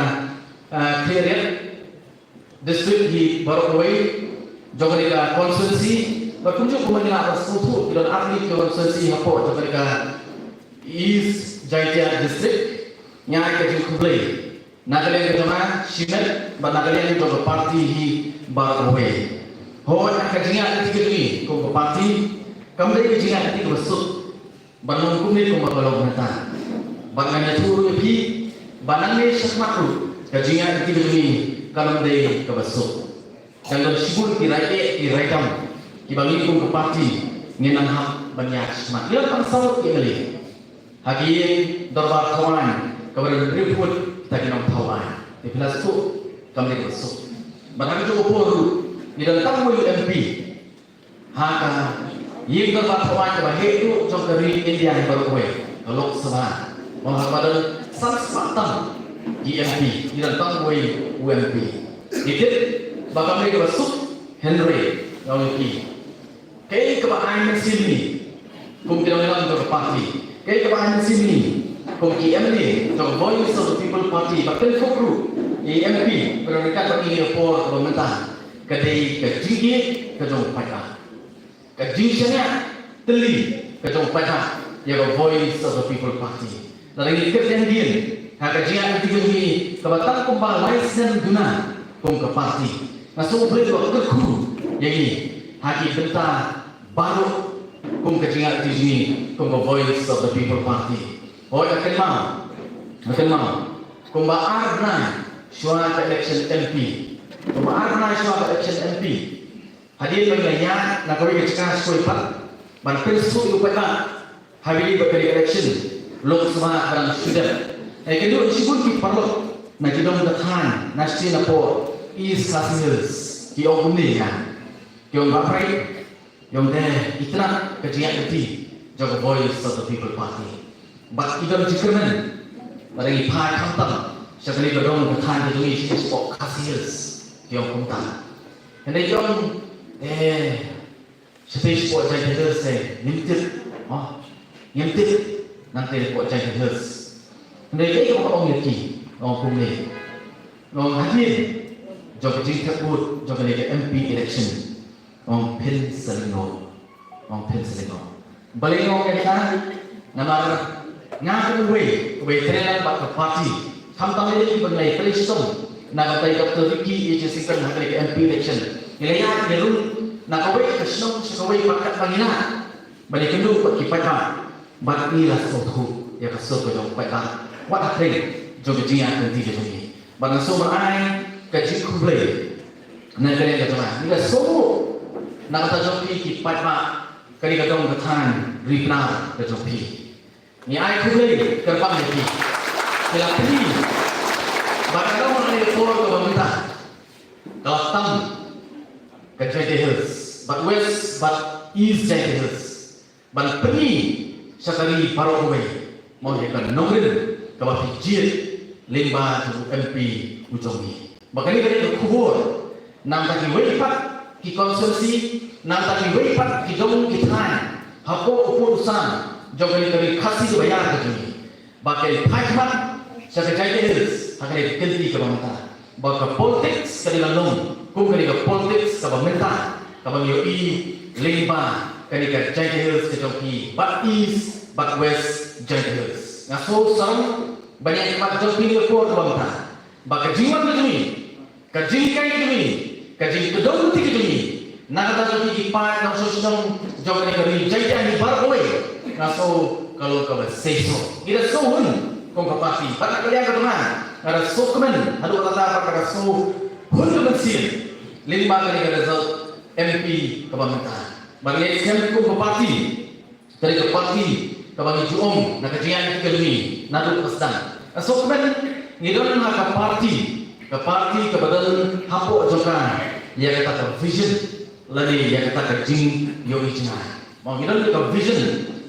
ah, Khliehriat District hi baroh kawei, jong kane ka constituency, bad kumjuh kumba ngi la sngewthuh ki don artylli ki constituency hapoh jong kane ka East Jaintia District. Nga ai ka jingkhublei na ka liang ka jong nga shimet bad na ka liang jong ka party hi baroh kawei. Hooid ka jingïaid lynti ka jong ngi kum ka party kam dei ka jingïaid lynti kaba suk ban long kumne kumba ka long mynta. Bad ngan ïathuh ruh ïa phi ba nangne shakhmat ruh ka jingïaid lynti ka jong ngi kan ym dei kaba suk. Dang don shibun ki rai eh, ki rai dam kiba ngi kum ka party ngin nang hap ban ïa smat. Ïa pang saw ki ngali ha ki dorbar thawaiñ kaba rin riput ta ki nongthawaiñ. Te phi la suk kam dei ba suk. Ban ha ka jong ka por ruh ngi don tang wei u M P ha ka ïing dorbar thawaiñ kaba heh ruh jong ka ri India hi baroh kawei, ka Lok Sabha. Wan ha kaba don san spah tam ki M P, ngi don tang wei u M P. Ngi tip ba kam dei kaba suk, hynrei nga ong ïa phi, kaei kaba ai mynsiem ngi kum ki nongïalam jong ka party, kaei kaba ai mynsiem ngi kum ki M L A jong ka Voice of the People Party, ba pynkup ruh ïa i M P ba don ryngkat bad ngi ha ka por kaba mynta, ka dei ka jingïeit ka jong u paidbah, ka jingshaniah tylli ka jong u paidbah ïa ka Voice of the People Party. Lada ngi kyrteng hadien ha ka jingïaid lynti jong ngi kaba tang kumba lai snem duna kum ka party, nga sngew U Blei u kyrkhu ïa ngi ha ki bynta baroh kum ka jingïaid lynti jong ngi kum ka Voice of the People Party. Hooid, nga kynmaw, nga kynmaw kumba ar bnai shuwa ka election M P, kumba ar bnai shuwa ka election M P, hadien ba ngi la ïaid na kawei ka jaka sha kawei pat ban pynsngewthuh ïa u paidbah ha kawei pat ka election Lok Sabha ba dang shu dep, nga ïakynduh shibun ki paralok na ki dong ka thaiñ na shatei na por East Khasi Hills, ki ong kumne ïa nga, ki ong, Bah Preit, ïa ong de itynnad ka jingïaid lynti jong ka Voice of the People Party, bad i don jingkyrmen lada ngi phai khamtam sha kane ka dong ka thaiñ ka jong ngi shapoh Khasi Hills, ki ong kumta. Hynrei ki ong, eh, shatei shapoh Jaintia Hills te ngim tip, oh, ngim tip nangtei shapoh Jaintia Hills. Hynrei kaei kaba nga ong ïa ki, nga ong kumne, nga ong hadien jong ka jingthep vote jong kane ka M P election, nga ong phin sa lyngngoh, nga ong phin sa lyngngoh. Balei nga ong kata? Namar nga kum uwei uba ïatrei lang bad ka party, khamtam ïa kiba ngi la ïatrei shitom na ka bynta i Doctor Ricky A J Syngkon ha kane ka M P election. Ngi la ïaid ïa ruh na kawei ka shnong sha kawei pat katba ngi lah ban ïakynduh bad ki paidbah, bad ngi la sngewthuh ïa ka sur ka jong u paidbah wat ha khlieh jong ka jingïaid lynti ka jong ngi. Bad nga sngew ban ai ka jingkhublei na ka liang ka jong nga, ngi la sngewthuh na ka bynta jong phi ki paidbah, kane ka dong ka thaiñ Ri Pnar ka jong phi. Ngi ai khublei kyrpang ïa phi. Phi la pyni ba ka dong kane ka por kaba mynta ka la tam ka Jaintia Hills bad West bad East Jaintia Hills ban pyni sha ka ri baroh kawei mo ïa ka nongrim kaba phi jied lyngba jong u M P u jong ngi. Ba kane ka dei ka khubor na bynta kiwei pat ki constituency, na bynta kiwei pat ki dong ki thaiñ hapoh u pud u sam jong kane ka ri Khasi kaba ïar ka jong ngi, ba kin phai khmat sha ka Jaintia Hills ha kane ka kynti kaba mynta. Ba ka politics ka dei ban long kum kane ka politics kaba mynta kaba ngi ïohi lyngba kane ka Jaintia Hills ka jong phi, bad East bad West Jaintia Hills. Nga sngew sarong ban ïaid khmat jong phi ha kane ka por kaba mynta, ba ka jingwan ka jong ngi, ka jinghikai ka jong ngi, ka jingkdew lynti ka jong ngi na ka bynta jong phi ki paid nongshong shnong jong kane ka ri Jaintia hi baroh kawei, nga sngew ka long kaba seisoh. Ngi da sngewhun kum ka party, bad na ka liang ka jong nga, nga da sngewkmen haduh katta katta bad nga da sngewhun ka mynsiem lyngba kane ka result M P kaba mynta. Bad ngi skhem kum ka party, ka dei ka party kaba ngi ju ong na ka jingïaid lynti ka jong ngi naduh ba sdang. Nga sngewkmen ngi don ha ka party, ka party kaba don hapoh jong ka ïa kata ka vision lane ïa kata ka jingïohi jngai. Mo ngi don ka vision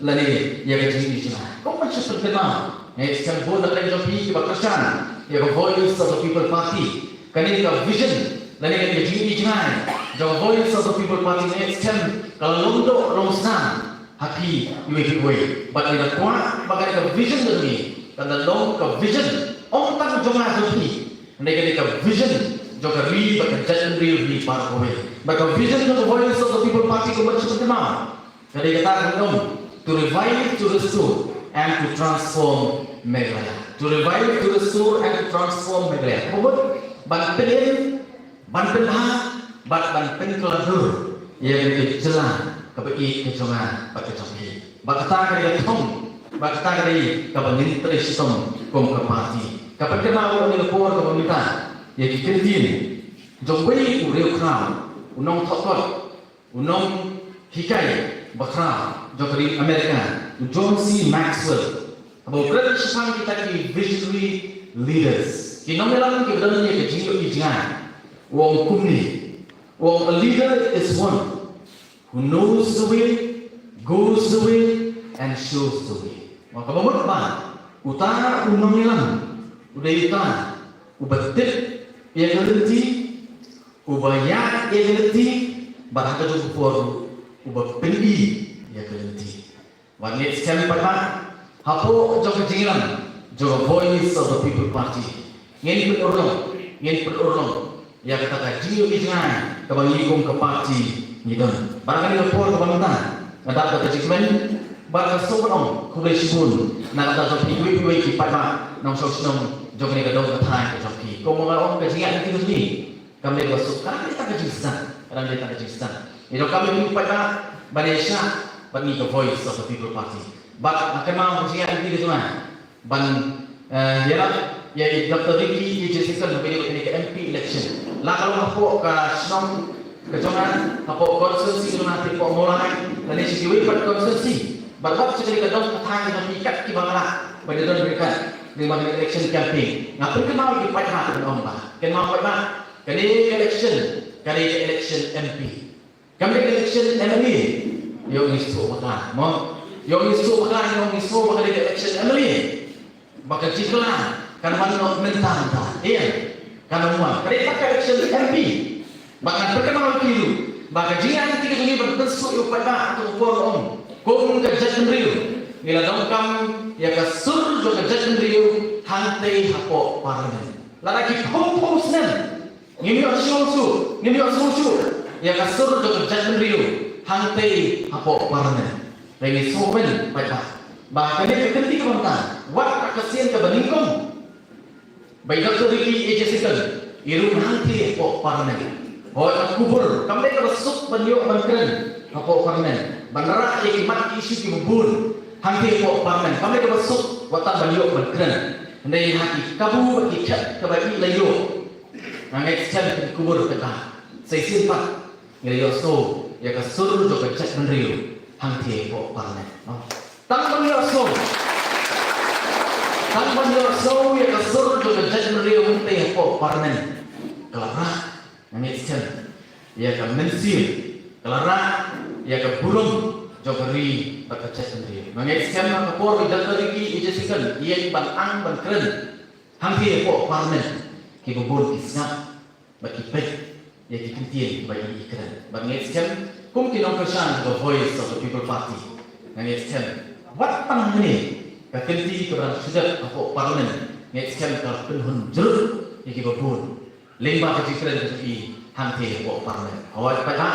lane ïa ka jingïohi jngai. Kumba shu pynkynmaw, nga ngeit skhem bun na pdeng jong phi kiba kyrshan ïa ka Voice of the People Party. Kane ka vision lane kane ka jingïohi jngai jong ka Voice of the People Party nga ngeit skhem ka la long doh long snam ha phi iwei pa iwei. Bad ngi da kwah ba kane ka vision ka jong ngi kan da long ka vision ym tang jong nga jong phi, hynrei ka dei ka vision jong ka ri bad ka jaitbynriew ri baroh kawei. Bad ka vision jong ka Voice of the People Party kumba shu pynkynmaw, ka dei kata ka ong, to revive, to restore and to transform Meghalaya. To revive, to restore and to transform Meghalaya. Ka mut ban pynim, ban pynbha bad ban pynkylla dur ïa ka jylla kaba ïeit ka jong nga bad ka jong phi. Bad kata ka dei ka thong, bad kata ka dei kaba ngin trei shitom kum ka party. Ka pynkynmaw ha kane ka por kaba mynta ïa ki kyntien jong uwei u riewkhraw, u nongthoh kot, u nonghikai bakhraw jong ka ri America, u John C Maxwell, haba u kren shaphang kita ki visionary leaders, ki nongïalam kiba don ïa ka jingïohi jngai, u ong kumne, u ong, "A leader is one who knows the way, goes the way, and shows the way." Mo, kaba mut ba uta u nongïalam u dei uta uba tip ïa ka lynti, uba ïaid ïa ka lynti, bad ha kajuh ka por uba pyni ïa ka lynti. Wat ngeit skhem pat ba hapoh jong ka jingïalam jong ka Voice of the People Party, ngin pynurlong, ngin pynurlong ïa kata ka jingïohi jngai kaba ngi kum ka party ngi don. Bad ha kane ka por kaba mynta, nga dap da ka jingkmen bad ka sngewbha ban ong khublei shibun na ka bynta jong phi kiwei kiwei ki paidbah nongshong shnong jong kane ka dong ka thaiñ ka jong phi. Kumba nga ong, ka jingïaid lynti jong ngi kam dei kaba suk, ka dang dei tang ka jingsdang, ka dang dei tang ka jingsdang. Ngi donkam ïa phi ki paidbah ban ïaishah bad ngi ka Voice of the People Party. Bad nga kynmaw ka jingïaid lynti ka jong nga ban, eh, ïarap ïa i Doctor Ricky A J Syngkon haba ïaleh ïa kane ka M P election. La ka long hapoh ka shnong ka jong nga, hapoh constituency ka jong nga, hapoh Mawlai, lane sha kiwei pat constituency. Bad wat sha kane ka dong ka thaiñ ka jong phi, kat kiba nga lah ban ïadon ryngkat lyngba kane ka election campaign, nga pynkynmaw ïa ki paidbah ban ong ba, kynmaw paidbah, kane ka election ka dei ka election M P. Kam dei ka election M L A. Ïoh ngi sngewbha bakla, mo. Ïoh ngi sngewbha bakla, ïoh ngi sngewbha ba ka dei ka election M L A. Ba ka jingkylla kan wan noh mynta mynta. Ïa. Kan wan. Ka dei ka election M P. Ba ngan pynkynmaw ïa phi ruh ba ka jingïaid lynti ka jong ngi ban pynsuk ïa u paidbah ha kato ka por, ong, kum ka jaitbynriew, ngi la donkam ïa ka sur jong ka jaitbynriew hangtei hapoh Parliament. Lada ki phew phew snem ngim ïoh sngewsuk, ngim ïoh sngewsuk ïa ka sur jong ka jaitbynriew hangtei hapoh Parliament. Hynrei ngi sngewkmen paidbah ba kane ka kynti kaba mynta, wat ha ka sien kaba nyngkong, ba i Doctor Ricky A J Syngkon i rung hangtei hapoh Parliament. Hooid, ka khubor kam dei kaba suk ban ïoh ban kren hapoh Parliament, ban rah ïa ki mat ki issue kiba bun hangtei hapoh Parliament. Kam dei kaba suk wat tang ban ïoh ban kren. Hynrei ha ki kabu bad ki khet kaba i la ïoh, nga ngeit skhem ka khubor kata, sa shisien pat ngi la ïohsngew ïa ka sur jong ka jaitbynriew hangtei hapoh Parliament, no? Tang ban ïohsngew, tang ban ïohsngew ïa ka sur jong ka jaitbynriew hangtei hapoh Parliament, ka la rah, nga ngeit skhem, ïa ka mynsiem, ka la rah ïa ka burom jong ka ri bad ka jaitbynriew. Nga ngeit skhem ha ka por ba i Doctor Ricky A J Syngkon i ïeng ban ang ban kren hangtei hapoh Parliament, kiba bun ki sngap bad ki peit ïa ki kyntien ba i kren. Bad nga ngeit skhem kum ki nongkyrshan ka Voice of the People Party, nga ngeit skhem wat tang mynne ka kynti kaba dang shu dep hapoh Parliament, nga ngeit skhem ka la pynhun jrut ïa kiba bun lyngba ka jingkren ka jong i hangtei hapoh Parliament. Hooid paidbah,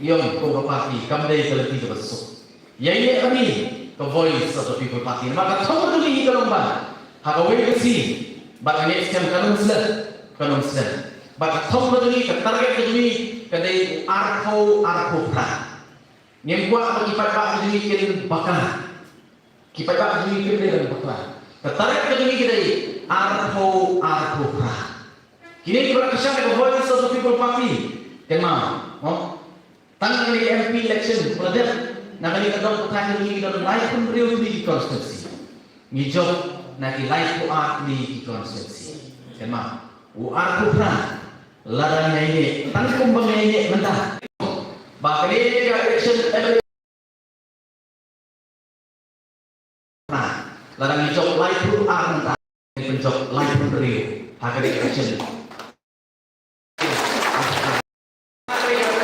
ïa ngi kum ka party kam dei ka lynti kaba suk. Ïa ngi, ïa ngi ka Voice of the People Party, namar ka thong ka jong ngi ka long ba ha kawei ka sngi, bad nga ngeit skhem kan ym slem, kan ym slem. Bad ka thong ka jong ngi, ka target ka jong ngi ka dei u arphew, arphew phra. Ngim kwah ba ki paidbah ka jong ngi kin bakla. Ki paidbah ka jong ngi kim dei ban bakla. Ka target ka jong ngi ka dei arphew, arphew phra. Kine kiba la kyrshan ïa ka Voice of the People Party, kynmaw, mo? Tang na kane ka M P election ba la dep, na kane ka dong ka thaiñ ngi don laiphew hynriew tylli ki constituency. Ngi jop na ki laiphew ar tylli ki constituency. Kynmaw, u arphew phra, lada ngi ïaineh tang kumba ngi ïaineh mynta, ba kane ka election M L A Lada ngi jop laiphew ar mynta, ngin pynjop laiphew hynriew ha kane ka election.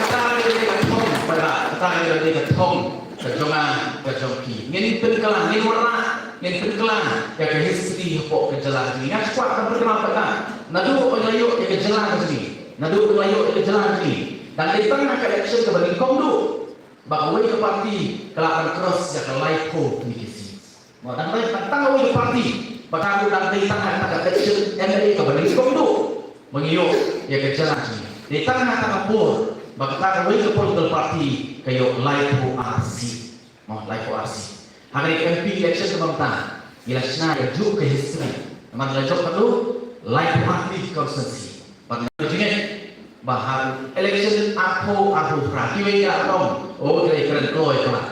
Kata ka dei ka thong, para, kata ka dei ka thong ka jong nga, ka jong phi. Ngin pynkylla, ngin wanrah, ngin pynkylla ïa ka history hapoh ka jylla ka jong ngi. Nga kwah ban pynkylla, para, naduh ba ngi la ïoh ïa ka jylla ka jong ngi, naduh ba ngi la ïoh ïa ka jylla ka jong ngi, dang dei tang ha ka election kaba nyngkong duh ba kawei ka party ka lah ban cross ïa ka laiphew tylli ki seat. Mo, dang dei tang, tang kawei ka party ba ka ruh dang dei tang ha ka election M L A kaba nyngkong duh ba ngi ïoh ïa ka jylla jong ngi. Dei tang ha kata ka por ba kata kawei ka political party ka ïoh laiphew ar seat. Mo, laiphew ar seat. Ha kane ka M P election kaba mynta ngi la shna ïa kajuh ka history. Namar ngi la jop katto, laiphew ar tylli ki constituency. Bad nga jingeh Ba ha election arphew arphew phra kiwei ki la ong, oh, ki la kren kloi ka la.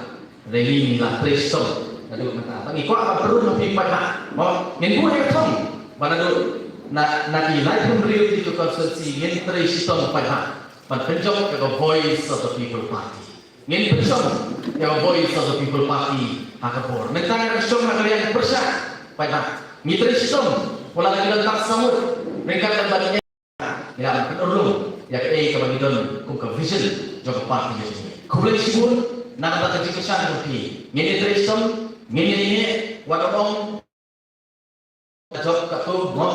Rally ngi la trei shitom. Naduh mynta ba ngi kwah ban pynrung ha phi paidbah. Mo, ngin buh ïa ka thong ba naduh na, na ki laiphew hynriew tylli ki constituency ngin trei shitom paidbah ban pynjop ïa ka Voice of the People Party. Ngin pynshong ïa ka Voice of the People Party ha ka bor. Mynta ngi dang shong ha ka liang pyrshah paidbah. Ngi trei shitom, wat la ki don tang saw ngut, ryngkat bad ngi, ngi la pynurlong ïa kaei kaba ngi don kum ka vision jong ka party jong ngi. Khublei shibun na ka bynta ka jingkyrshan jong phi. Ngin ïa trei shitom, ngin ïa ïeh, wat la ong ka jop katto, mo,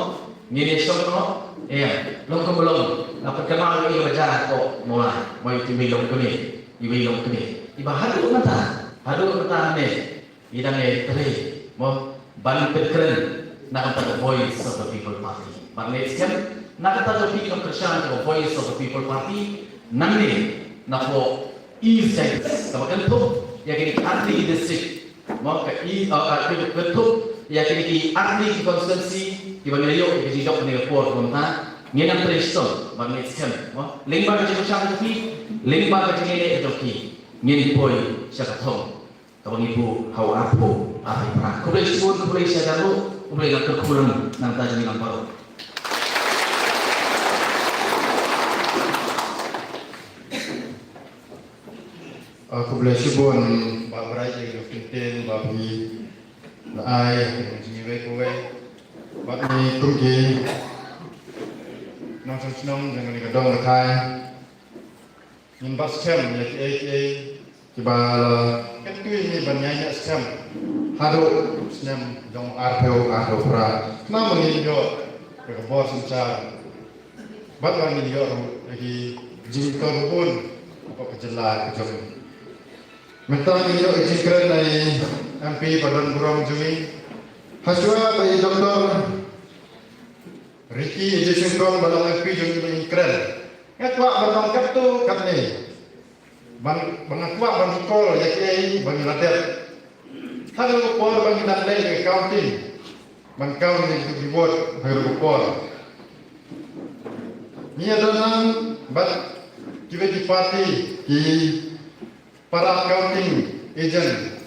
ngin ïa shong, mo. Em, long kumba long, nga pyrkhat ïa i ba jia ko, mo, mo, i wei long kane, i wei long kane. Iba haduh mynta, haduh mynta ne, i dang ïa trei, mo, ban pynkren na ka bynta ka Voice of the People Party. Ban leh skhem na ka bynta jong phi ki nongkyrshan ka Voice of the People Party, nangne na ka East Jaintia, kaba kynthup ïa kine ki artylli ki district. Mo, ka i, uh, uh, ka kynthup ïa kine ki artylli ki constituency kiba ngi la ïoh ïa ka jingjop ha kane ka por. Kumta ngin nang trei shitom ban leh skhem, mo, lyngba ka jingkyrshan jong phi, lyngba ka jingïaleh jong phi, ngin poi sha ka thong kaba ngi buh ha u arphew arphew phra. Khublei shibun, khublei shihajar nguh, khublei, nang kyrkhu lang na ka bynta jong ngi lang baroh. Ah, khublei shibun Bah Bright ïa ka kyntien ba phi la ai ha ka jingïakhun kawei. Bad ngi kum ki nongshong shnong jong kane ka dong ka thaiñ, ngin bat skhem ïa kiei kiei kiba la kyntu ïa ngi ban ïaineh skhem haduh snem jong arphew arphew phra. Khnang ba ngin ïoh ïa ka bor synshar. Bad ba ngin ïoh ruh ïa ki jingthoh bun hapoh ka jylla ka jong ngi. Mynta ngin ïoh ïa ka jingkren na i M P ba don burom jong ngi. Hashwa ba i Doctor Ricky J Syngkon ba long M P jong ngi ba ngin kren, nga kwah ban ong katto katne. Ban, ba nga kwah ban recall ïa kiei ba ngi la dep ha kano ka por ba ngi dang leh ïa ka counting, ban count ïa ki vote ha kano ka por. Ngi ïa don lang bad kiwei ki party, ki para counting agent.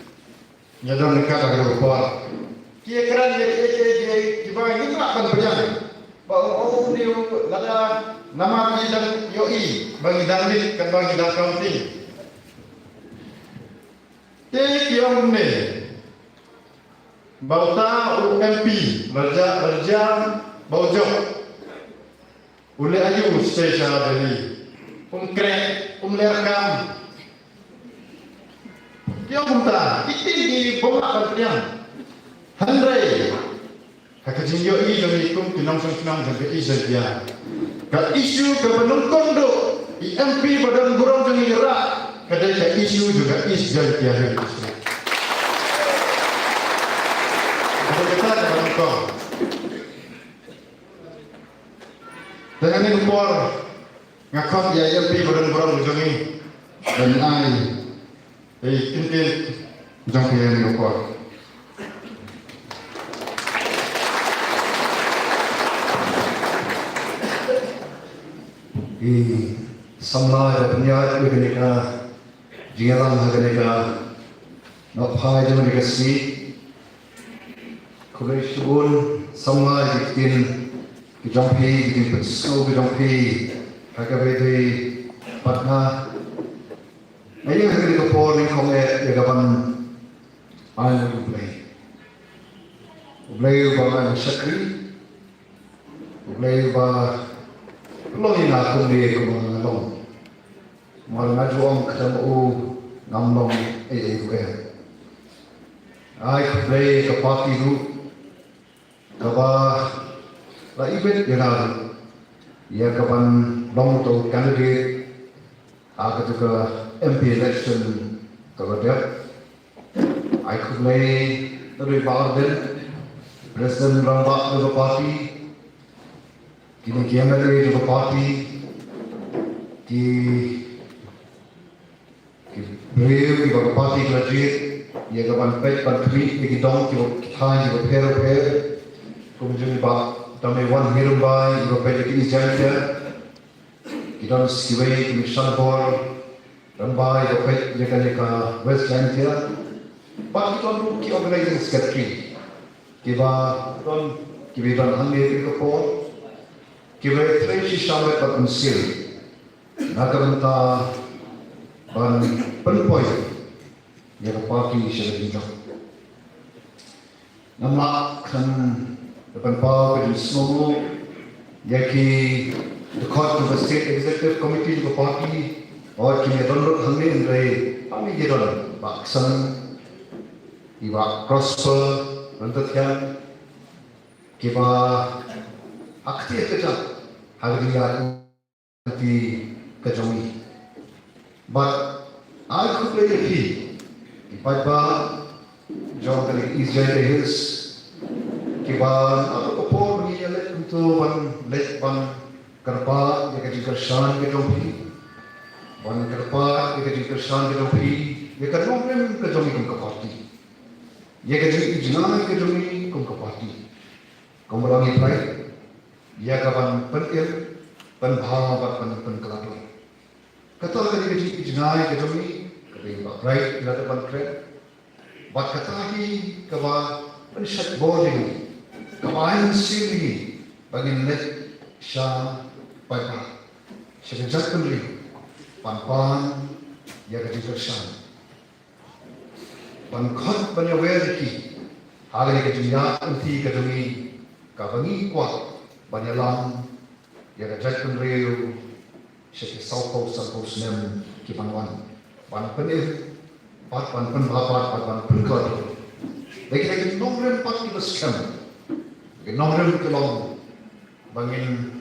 Ngi ïa don ryngkat ha kano ka por. Ki ïa kren ïa kiei kiei kiei kiba ngim lah ban pdiang. Ba u, u, une u, lada namar ngi dang ïohi ba ngi dang leit katba ngi dang counting. Te ki ong kumne, ba uta u M P la jia, la jia ba u jop, u leh aïu u stay sha Delhi? Um khreh, um leh kam. Ki ong kumta, ki ktien ki bym lah ban pdiang. Hynrei ha ka jingïohi jong ngi kum ki nongshong shnong jong ka East Jaintia, ka issue kaba nyngkong duh i M P ba don burom jong ngi rah ka dei ka issue jong ka East Jaintia Hills District. Ka dei kata kaba nyngkong. Te ha kane ka por nga khot ïa i M P ba don burom jong ngi ban ai ïa i kyntien jong ka ïa kane ka por. I samla ïa pynïaid ïa kane ka jingïalang ha kane ka nongphai jong kane ka sngi. Khublei shibun samla ïa ki ktien ki jong phi, ki ktien pynsngew ki jong phi ha kaba ïadei bad nga. Nga ïeng ha kane ka por nyngkong eh ïa kaban ai nguh ïa U Blei. U Blei uba nga shakri. U Blei uba long ïa nga kumne kumba nga long. Namar nga ju ong kata ma u ngam long ei ei ruh em. Ai khublei ka party ruh kaba la ibit ïa nga ruh ïa kaban long uto u candidate ha katu ka M P election kaba dep. Ai khublei naduh i Bah Ardent, President rangbah jong ka party, kine ki M L A jong ka party, ki, ki briew kiba ka party ka la jied ïa kaban peit ban khmih ïa ki dong kiba, ki thaiñ kiba pher pher, kum jong i Bah Dame Wanhirumbai iba peit ïa ka East Jaintia. ki don kiwei ki mission bor, rangbah ïa ka peit ïa ka West Jaintia, bad ki don ruh ki organizing secretary, kiba don, kiba don hangne ha kane ka por, kiba trei shisha bad mynsiem na ka bynta ban pynpoi ïa ka party sha ka jingjop. Namar kane ka ban pynpaw ka jingsngewnguh ïa ki dkhot jong ka State Executive Committee jong ka party, bad kine don ruh hangne, hynrei hangne ki don Bah Ksan, i Bah Prosper Ryntathiang, kiba ha kti ha kjat ha ka jingïaid lynti ka jong ngi. Bad ai khublei ïa phi, ki paidbah jong ka East Jaintia Hills, kiba naduh ka por ba ngi ïaleit kumto ban leit ban kyrpad ïa ka jingkyrshan ka jong phi, ban kyrpad ïa ka jingkyrshan ka jong phi ïa ka nongrim ka jong ngi kum ka party, ïa ka jingïohi jngai ka jong ngi kum ka party. Kumba la ngi pyrkhat ïa ka ban pynim, pynbha bad ban pynkylla. Kata ka dei ka jingïohi jngai ka jong ngi, kaba i Bah Bright i la dep ban kren. Bad kata hi kaba pynshait bor ïa ngi, kaba ai mynsiem ïa ngi ba ngin leit sha paidbah, sha ka jaitbynriew, ban pan ïa ka jingkyrshan, ban khot ban ïawer ïa ki ha kane ka jingïaid lynti ka jong ngi, kaba ngi kwah ban ïalam ïa ka jaitbynriew sha ki sawphew sanphew snem ki ban wan, ban pynim bad ban pynbha bad ban pynkylla. Dei ki dei ki nongrim bad kiba skhem. Ki nongrim ki long ba ngin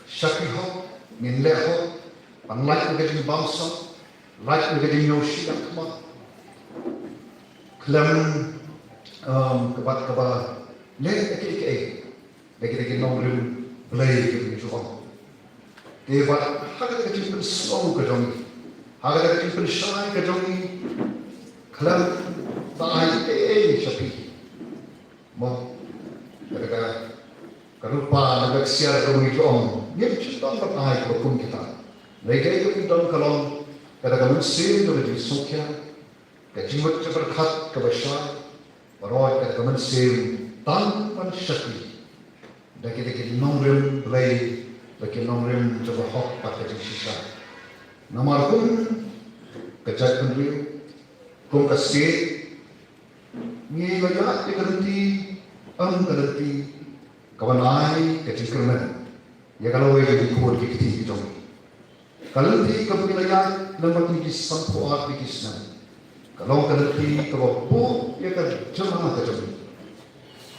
shakri hok, ngin leh hok, ban lait ïa ka jingbamsap, lait ïa ka jingïohi shiliang khmat, khlem, um, kaba, kaba leh ïa kiei kiei. Dei ki dei ki nongrim Blei kiba ngi ju ong. Te bad ha kata ka jingpynsngew ka jong ngi, ha kata ka jingpynshai ka jong ngi, khlem da ai ei ei sha phi, mo, kata ka, ka rupa na ka ksiar ka jong ngi ju ong, ngim shym don ban ai kaba kum kita. Hynrei kaei kaba ngi don ka long kata ka mynsiem kaba jingsngewkhia, ka jingmut jingpyrkhat kaba shai, baroh kata ka mynsiem tang ban shakri da ki, da ki nongrim Blei, da ki nongrim jong ka hok bad ka jingshisha. Namar kum ka jaitbynriew, kum ka state, ngi la ïaid ïa ka lynti, ym ka lynti kaban ai ka jingkyrmen ïa ka lawei ka jingkhun ki kti ki jong ngi. Ka lynti kaba ngi la ïaid lem bad ngi ki sanphew ar tylli ki snem, ka long ka lynti kaba buh ïa ka jingma ka jong ngi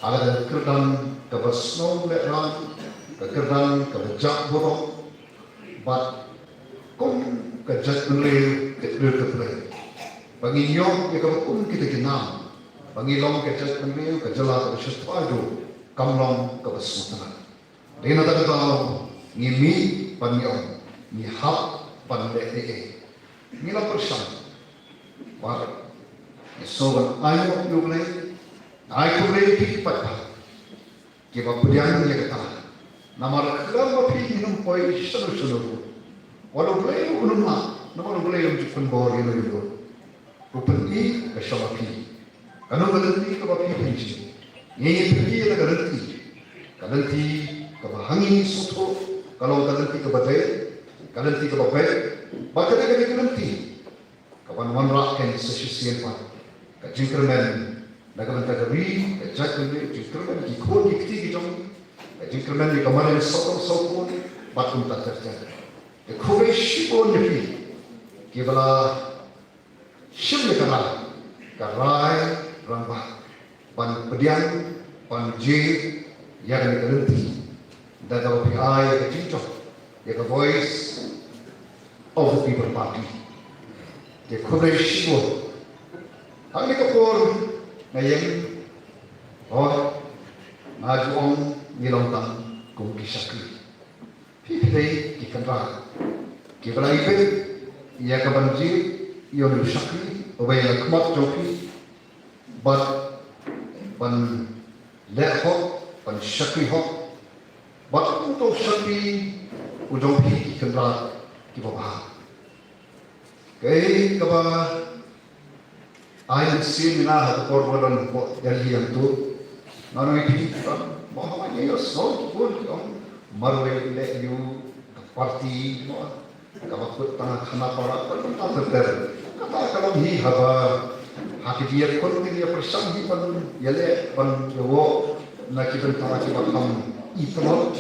ha ka kyrdan kaba sngewlehraiñ, ka kyrdan kaba jah burom, bad kum ka jaitbynriew ka kyrdan ka Blei, ba ngin ïoh ïa kaba kum kita ki nam, ba ngi long ka jaitbynriew, ka jylla kaba sngewthuh, kam long kaba sngewtynnat. Dei na kata ka daw ngi mih ban ïoh, ngi hap ban leh ei ei. Ngi la pyrshang, bad ngi sngew ban ainguh ïa U Blei, ai khublei ïa phi paidbah kiba pdiang ïa kata. Namar khlem ma phi ngin ym poi shano shano ruh. Wat U Blei ruh un ym lah, namar U Blei um ju pynbor ïano ïano. U pyni ka shong ha phi. Kano ka lynti kaba phi pynjia. Ngi ngi pyni ïa ka lynti. Ka lynti kaba ha ngi sngewthuh ka long ka lynti kaba dei, ka lynti kaba beit. Bad ka dei ka dei ka lynti kaban wanrah kein sa shisien pat ka jingkyrmen na ka bynta ka ri, ka jaitbynriew, jingkyrmen ki khun ki kti ki jong ngi, ka jingkyrmen ïa ka mariang sawdong sawkun bad kumta ter ter. Te khublei shibun ïa phi kiba la shim ïa ka rai, ka rai rangbah, ban pdiang, ban jied ïa kane ka lynti da kaba phi ai ïa ka jingjop ïa ka Voice of the People Party. Te khublei shibun. Ha kane ka por nga ïeng, oh, nga ju ong ngi long tang kum ki shakri. Phi phi dei ki kynrad kiba la ibit ïa ka ban jied ïa u shakri uba ïa la khmat jong phi, bad ban leh hok, ban shakri hok, bad kumto shakri u jong phi ki kynrad kiba bha. Kaei kaba ai mynsiem ïa nga ha ka por ba don hapoh Delhi hangto. Nga ong ïa phi, mo, haba ngi ïohsngew ki bun ki ong marwei leh ïa u, ka party, mo, kaba kut tang ha Khanapara, ka bynta ter ter. Kata ka long hi haba ha ki jingïakhun ki ïapyrshang hi ban ïaleh ban ïawoh na ki bynta kiba kham i tlot.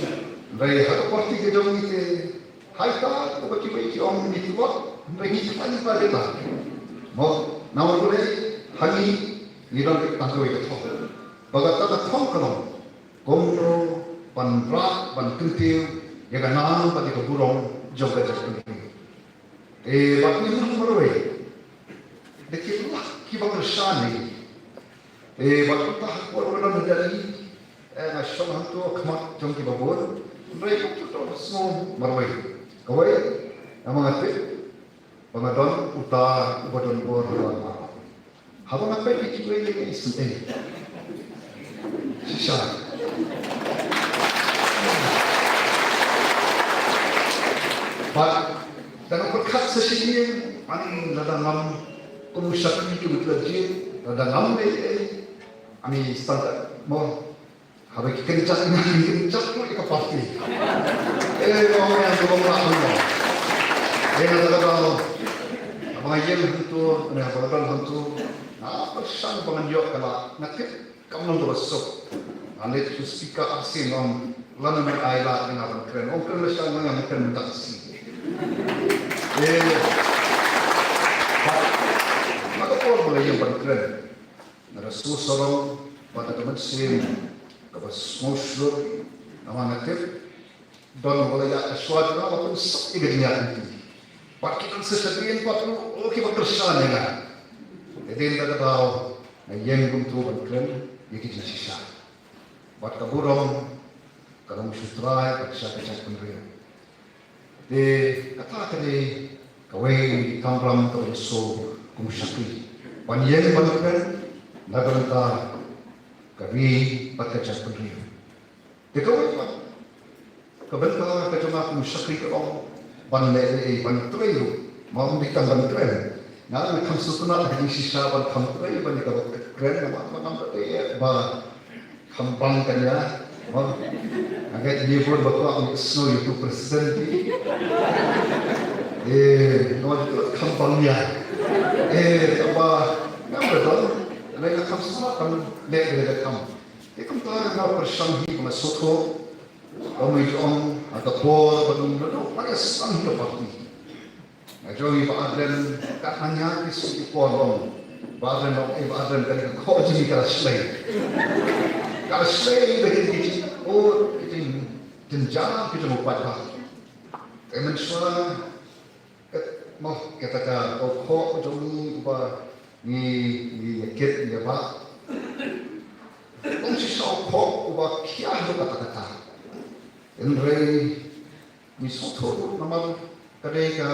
Hynrei ha ka party ka jong ngi te, ha kaba kiwei ki ong ngi tlot, hynrei ngi khlaiñ ba dei ba. Mo, namar balei? Ha ngi, ngi don tang kawei ka thong. Ba kata ka thong ka long kumno ban rah, ban kyntiew ïa ka nam bad ïa ka burom jong ka jaitbynriew. Te bad ngi mut marwei, da ki lak kiba kyrshan ïa ngi. Te bad kumta ha ka por ba nga don ha Delhi, eh, nga shong hangto ha khmat jong kiba bun. Hynrei kumta to sngew marwei. Kawei, namar nga tip ba nga don uta uba don bor ha nga. Haba nga peit ïa kiwei, nga isynei. Shisha. Bad da nga pyrkhat sa shisien, ani lada ngam kum u shakri kiba la jied, lada ngam leh ei, ani stang kat mo. Haba ki kynjat, ki kynjat ruh ïa ka party. Eh, ong ïa ka bang lah ong. Eh, nga da ka daw. Haba nga ïeng hangto, ne haba nga don hangto, nga pyrshang ba ngan ïoh ka lad. Nga tip kam long kaba suk. Nga leit sha u speaker, arsien ong, lano me ai lad ïa nga ban kren. Ong kren lashai, nga ong kren mynta ka sngi. Eh, bad ha ka por ba nga ïeng ban kren, nga da sngewsarong bad da ka mynsiem kaba sngewshlur, namar nga tip don uba la ïaid shuwa jong nga ban pynsuk ïa ka jingïaid lynti. Bad ki don sa shadien pat ruh, oh, kiba kyrshan ïa nga. Hadien da ka daw nga ïeng kumto ban kren ïa ki jingshisha. Bad ka burom ka long sha U Trai bad sha ka jaitbynriew. Te kata ka dei kawei ka kamram kaba nga sngewsih kum u shakri, ban ïeng ban kren na ka bynta ka ri bad ka jaitbynriew. Te kawei pat ka bynta ka jong nga kum u shakri ka long ban leh ei ei, ban trei ruh. Mo, ym dei tang ban kren. Nga nga kham sngewtynnat ha ka jingshisha ban kham trei, ban ïa kaba kren, namar ba ngam da leh ba kham bang ka nia. Mo, nga ngeit ïa bun ba kwah ban ïohsngew ïa u president. Eh, no, kham bang nia. Eh, ba ngam da don, nga kham sngewtynnat ban leh ïa ka kham. Te kumta nga pyrshang hi ba nga sngewthuh ba ma ong ha ka por ba ngi la dei ban ïaseng hi ka party. Nga jong i Bah Adrian, kat hangta ki sngi ki por long, Bah Adrian long, eh, Bah Adrian, kane ka khoh jong ngi ka la shlei. Ka la shlei da ki, ki jing, oh, ki jingjynjar ki jong u paidbah. Te mynshuwa, kat, mo, kata ka, ka khoh jong ngi uba ngi, ngi ïa kit ïa bah. Long shisha u khoh uba khia haduh katta katta. Hynrei ngi sngewthuh ruh namar ka dei ka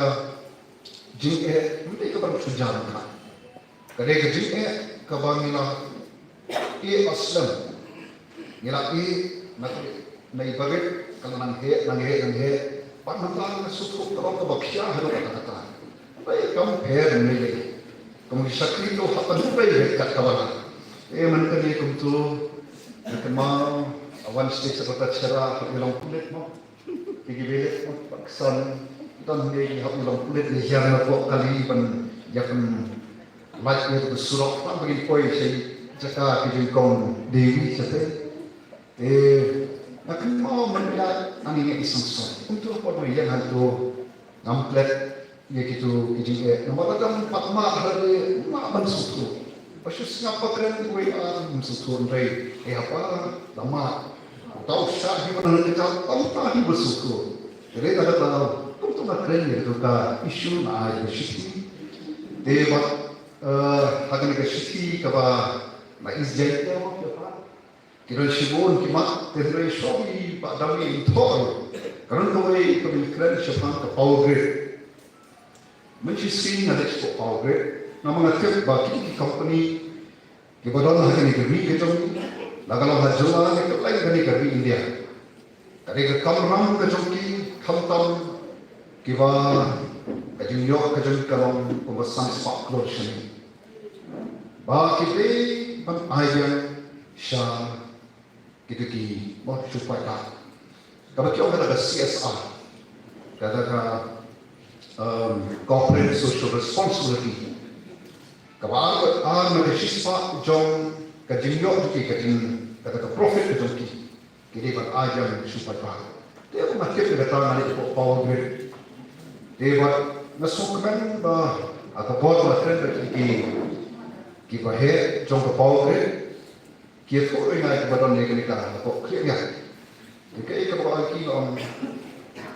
jingeh, ym dei kaba shu jan ka. Ka dei ka jingeh kaba ngi la ïeh slem. Ngi la ïeh na ka, na i barit ka la nang heh, nang heh, nang heh. Bad mynta nga sngewthuh ka long kaba khia haduh katta katta. Hynrei kam pher mynne. Kum ki shakri to hap ban pynbeit kat kaba lah. Eh, mynta kane kumto, nga kynmaw, a wan sdang sa kata chera, hap ïa long pulit mo. Ki ki bilik mo, Pakistan, don ne ki hap ïa long pulit ne ïa na pok kali ban ïa kan lait ïa tu surok, tang ba kin poi sha jaka ki jingkong Dewi sha te. Eh, nga kynmaw mynta ani nga i sangsot. Kumto hapoh ma ïeng hangto ngam klet ïa kito ki jingeh. Namar lada ngam pat mad hynrei mad ban sngewthuh. Ba shu sngap ba kren wei ar ngam sngewthuh hynrei. Eh, haba la mad, uta u shah hi ban hynrei ka tam ta hi ban sngewthuh. Hynrei lada ka, kumto nga kren ïa kato ka issue nga ai ka shithi. Te bad, eh, ha kane ka shithi kaba nga ai ïa ka Ki don shibun ki mat, te hynrei shuwa ba dang ïoh thoh ruh. Ka don kawei kaba ngi kren shaphang ka Power Grid. Mynshisngi nga leit sha Power Grid, namar nga tip ba kine ki company kiba don ha kane ka ri ka jong ngi, la ka long ha jylla ne kylleng kane ka ri India, ka dei ka kamram ka jong ki, Khamtam kiba ka jingïoh ka jong ka long kumba san spah klur shane. Ba ki dei ban ai biang sha kita ki, mo, shu paidbah. Kaba ki ong kata ka C S R, kata ka, um, corporate social responsibility. Kaba ar, ar na ka shispah jong ka jingïoh jong ki, ka jing, kata ka profit ka jong ki, ki dei ban ai biang sha paidbah. Te kumba tip ïa kata nga dei hapoh Power Grid. Te bad nga sngewkmen ba ha ka por ba kren bad ki, kiba heh jong ka Power Grid, ki ïathuh ïa nga ïa kaba don ïa kane ka hapoh khlieh ïa. Te kaei kaba ong ki, nga ong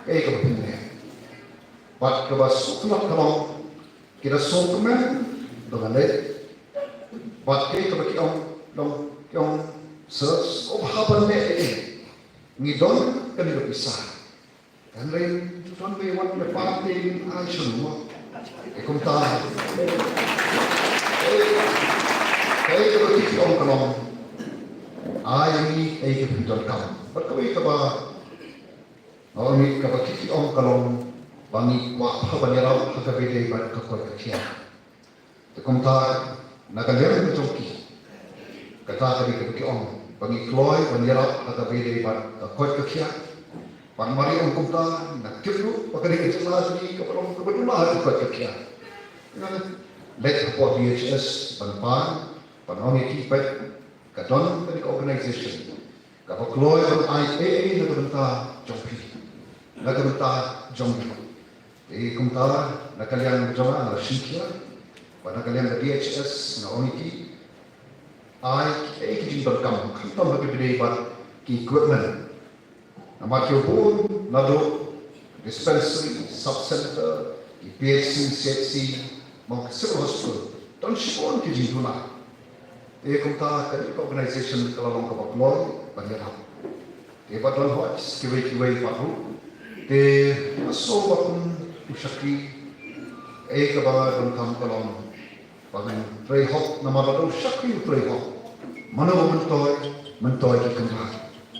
kaei kaba phin leh. Bad kaba sngewtynnat ka long, ki da sngewkmen ba nga leit. Bad kaei kaba ki ong, long ki ong, sir, sngewbha ban leh, eh, eh. Ngi don kane ka pisa. Hynrei don wei wan na party, ngin ai shuh mo. Te kumta, eh, kaei kaba ki ong ka long, ai ngi kaei kaba phi donkam. Bad kawei kaba, oh, ngi, kaba ki ong ka long ba ngi kwah bha ban ïarap ha kaba ïadei bad ka koit ka khiah. Te kumta, na ka liang ka jong ki, kata ka dei kaba ki ong ba ngi kloi ban ïarap ha kaba ïadei bad ka koit ka khiah. Bad mar ïa ong kumta, nga tip ruh ba ka dei ka jingla jong ngi kaba long kaba duna ha ka koit ka khiah. Nga leit hapoh D H S ban pan, ban ong ïa ki, peit, ka don kane ka organization kaba kloi ban ai ei ei na ka bynta jong phi, na ka bynta jong ngi. Te kumta, na ka liang jong nga, nga la shim khia, bad na ka liang ka D H S nga ong ïa ki, ai ei ki jingdonkam, khamtam ha kaba ïadei bad ki equipment. Namar ki bun naduh dispensary, sub center, ki P H C, C H C, mo, ki civil hospital, don shibun ki jingduna. Te kumta, kane ka organization ka la long kaba kloi ban ïarap. Te ba don hok kiwei kiwei pat ruh. Te nga sngew ba kum u shakri, eh, kaba nga donkam ka long ba ngan trei hok, namar lada u shakri u trei hok, mano ba myntoi, myntoi ki kynrad.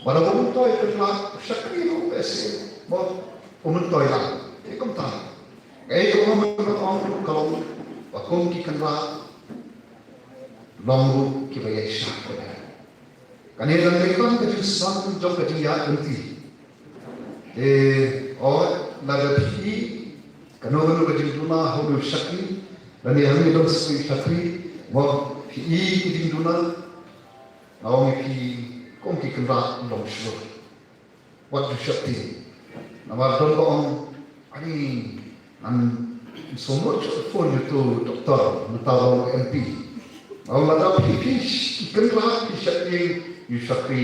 Lada ba myntoi kynrad, u shakri ruh u ese, mo, u myntoi lang. Te kumta, kaei kaba nga ong ruh ka long ba kum ki kynrad, long ruh kiba ïaishah. Kane ka dei tang ka jingsdang jong ka jingïaid lynti. Te, oh, lada phi, kano kano ka jingduna ha une u shakri, lane hangne don sa u shakri, mo, phi i ki jingduna, nga ong ïa phi, kum ki kynrad, long shuh. Wat ju sheptieng. Namar don ba ong, ani, ngan sumar shuh phone ïa uto u doktor, mynta u long M P. Nga ong lada phi, phi, ki kynrad phi sheptieng ïa u shakri,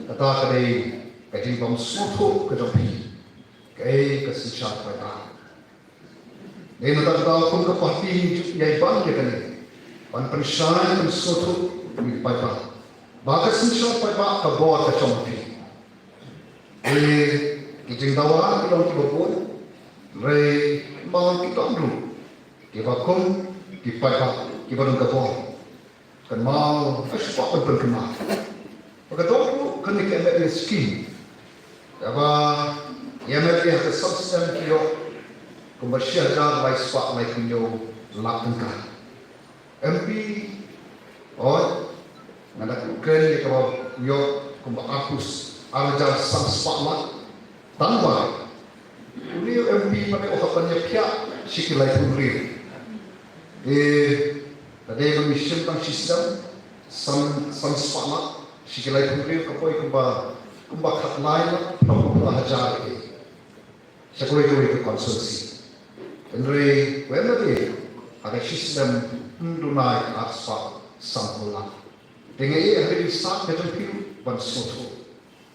kata ka dei ka jingbym sngewthuh ka jong phi. Kaei ka synshar paidbah. Dei na kata ka daw kum ka party ngi ju ïai ban ïa kane, ban pynshai pynsngewthuh ïa ki paidbah ba ka synshar paidbah ka bor ka jong phi. Te ki jingdawa ki long kiba bun, hynrei ma ki don ruh kiba kum ki paidbah kiba don ka bor. Kynmaw, ha shuwa ban pynkynmaw. Ba ka dei ruh kane ka M L A scheme, kaba ïa M L A ha ka sub stem ki ïoh kumba shi hajar lai spah laiphew hynñiew lak tyngka. M P, oi, nga da kren ïa kaba ïoh kumba arphew, ar hajar san spah lak. Tang ba une u M P pat u hap ban ïaphiah shi ki laiphew hynriew. Eh, lada ngi shim tang shi snem, san, san spah lak, shi ki laiphew hynriew ka poi kumba, kumba khatlai lak phra phew phra hajar eh. Sha kawei kawei ka constituency. Hynrei u M L A ha ka shi snem un duna ïa ka ar spah sanphew lak. Te nga ïeit ha ka jingsngewthuh ka jong phi ruh ban sngewthuh.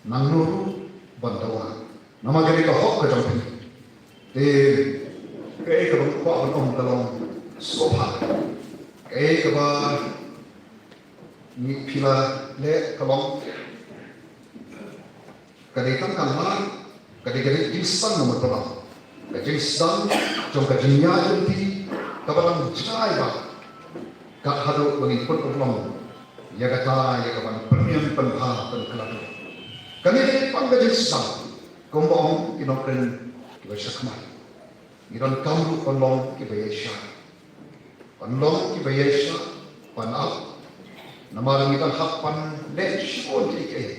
Nangno ruh ban dawa. Namar kane ka hok ka jong phi. Te kaei kaba nga kwah ban ong ka long sngewbha. Kaei kaba ngi, phi la leh ka long, ka dei tang ka lad, ka dei, ka dei jingsdang namar ka long ka jingsdang jong ka jingïaid lynti kaba dang jngai bha. Kat haduh ba ngin pynurlong ïa kata, ïa ka ban pynïeng pynbha pynkylla. Kane dei tang ka jingsdang, kumba ong ki nongkren Ba shakhmat ngi donkam ruh ban long kiba ïaishah, ban long kiba ïaishah, ban ap. Namar ngi dang hap ban leh shibun kiei kiei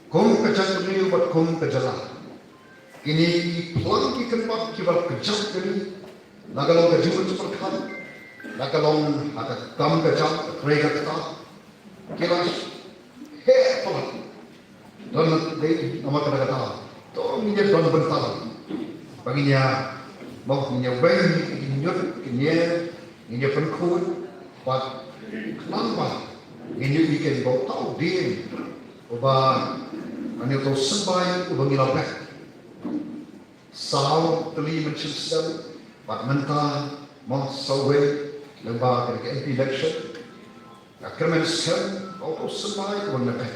kum ka jaitbynriew bad kum ka jylla. Kine ki phlang ki kynpop kiba kjat kane, la ka long ka jingpyrkhat, la ka long ha ka kam ka jam, ka trei ka ktah, ki la heh palat. Don dei namar kata kata, to ngin ïa don bynta ba ngin ïa, ba ngin ïa weng, ngin ïa ñiut, ngin ïa, ngin ïa pynkhuid. Bad khnang ba ngin ïohi kein ba uta u dieng uba, lane uta u symbai uba ngi la beh saw tylli mynshem snem, bad mynta mo sawei lyngba kane ka M P election. Nga kyrmen skhem ba uta u symbai uba ngi la beh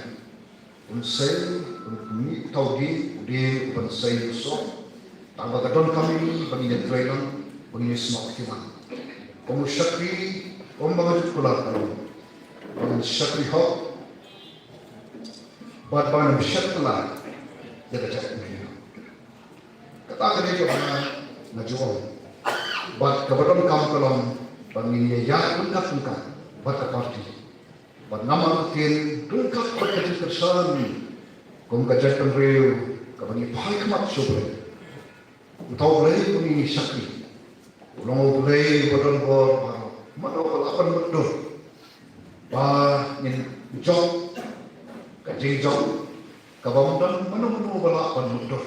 un sei, un mih uta u dieng, u dieng uban sei u song. Tang ba ka donkam ïa ngi ba ngin ïa trei lang, ba ngin ïa snoh kti lang. Kum u shakri, kum ba nga ju kular ka long, ba ngin shakri hok bad ba ngin shet kylla ïa ka jaitbynriew. Kata ka dei kaba nga ju ong. Bad kaba donkam ka long ba ngin ïa ïaid ryngkat ryngkat bad ka party. Bad ngam artatien ryngkat bad ka jingkyrshan kum ka jaitbynriew kaba ngi phai khmat sha U Blei. Uta U Blei uba ngi shakri u long U Blei uba don bor baroh. Mano ba lah ban mutdur ba ngin jop ka jingjop kaba ym don mano mano ba lah ban mutdur.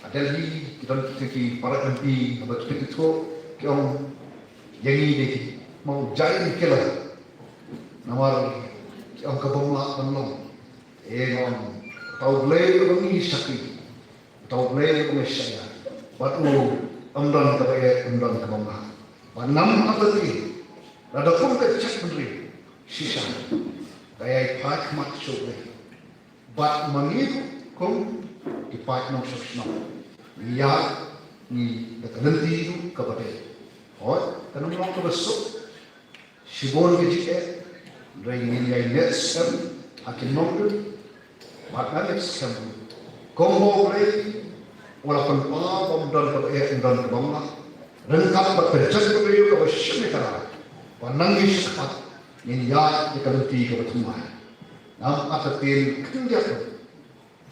Ha Delhi ki don kita ki para M P haba ki pynithuh ki ong ïa ngi dei ki mawjai kila. Namar ki ong ka bym lah ban long. Ïa nga ong, uta U Blei uba ngi shakri, uta U Blei uba ngi shakri, bad u ym don kaba eh, ym don kaba mlak. Bad ngam artatien lada kum ka jaitbynriew shisha ka ïai phai khmat sha U Blei. Bad ma ngi ruh kum ki paid nongshong shnong, ngi ïaid ngi da ka lynti ruh kaba dei. Hooid, kan ym long kaba suk, shibun ka jingeh, hynrei ngin ïai leh skhem ha ki nongrim. Bad ngan leh skhem kum ba U Blei u la pynpaw ba ym don kaba eh, ym don kaba mlak, ryngkat bad ka jaitbynriew kaba shim ïa ka rai, ba nang ngi shakhmat ngin ïaid ïa ka lynti kaba thymmai. Ngam artatien khyndiat ruh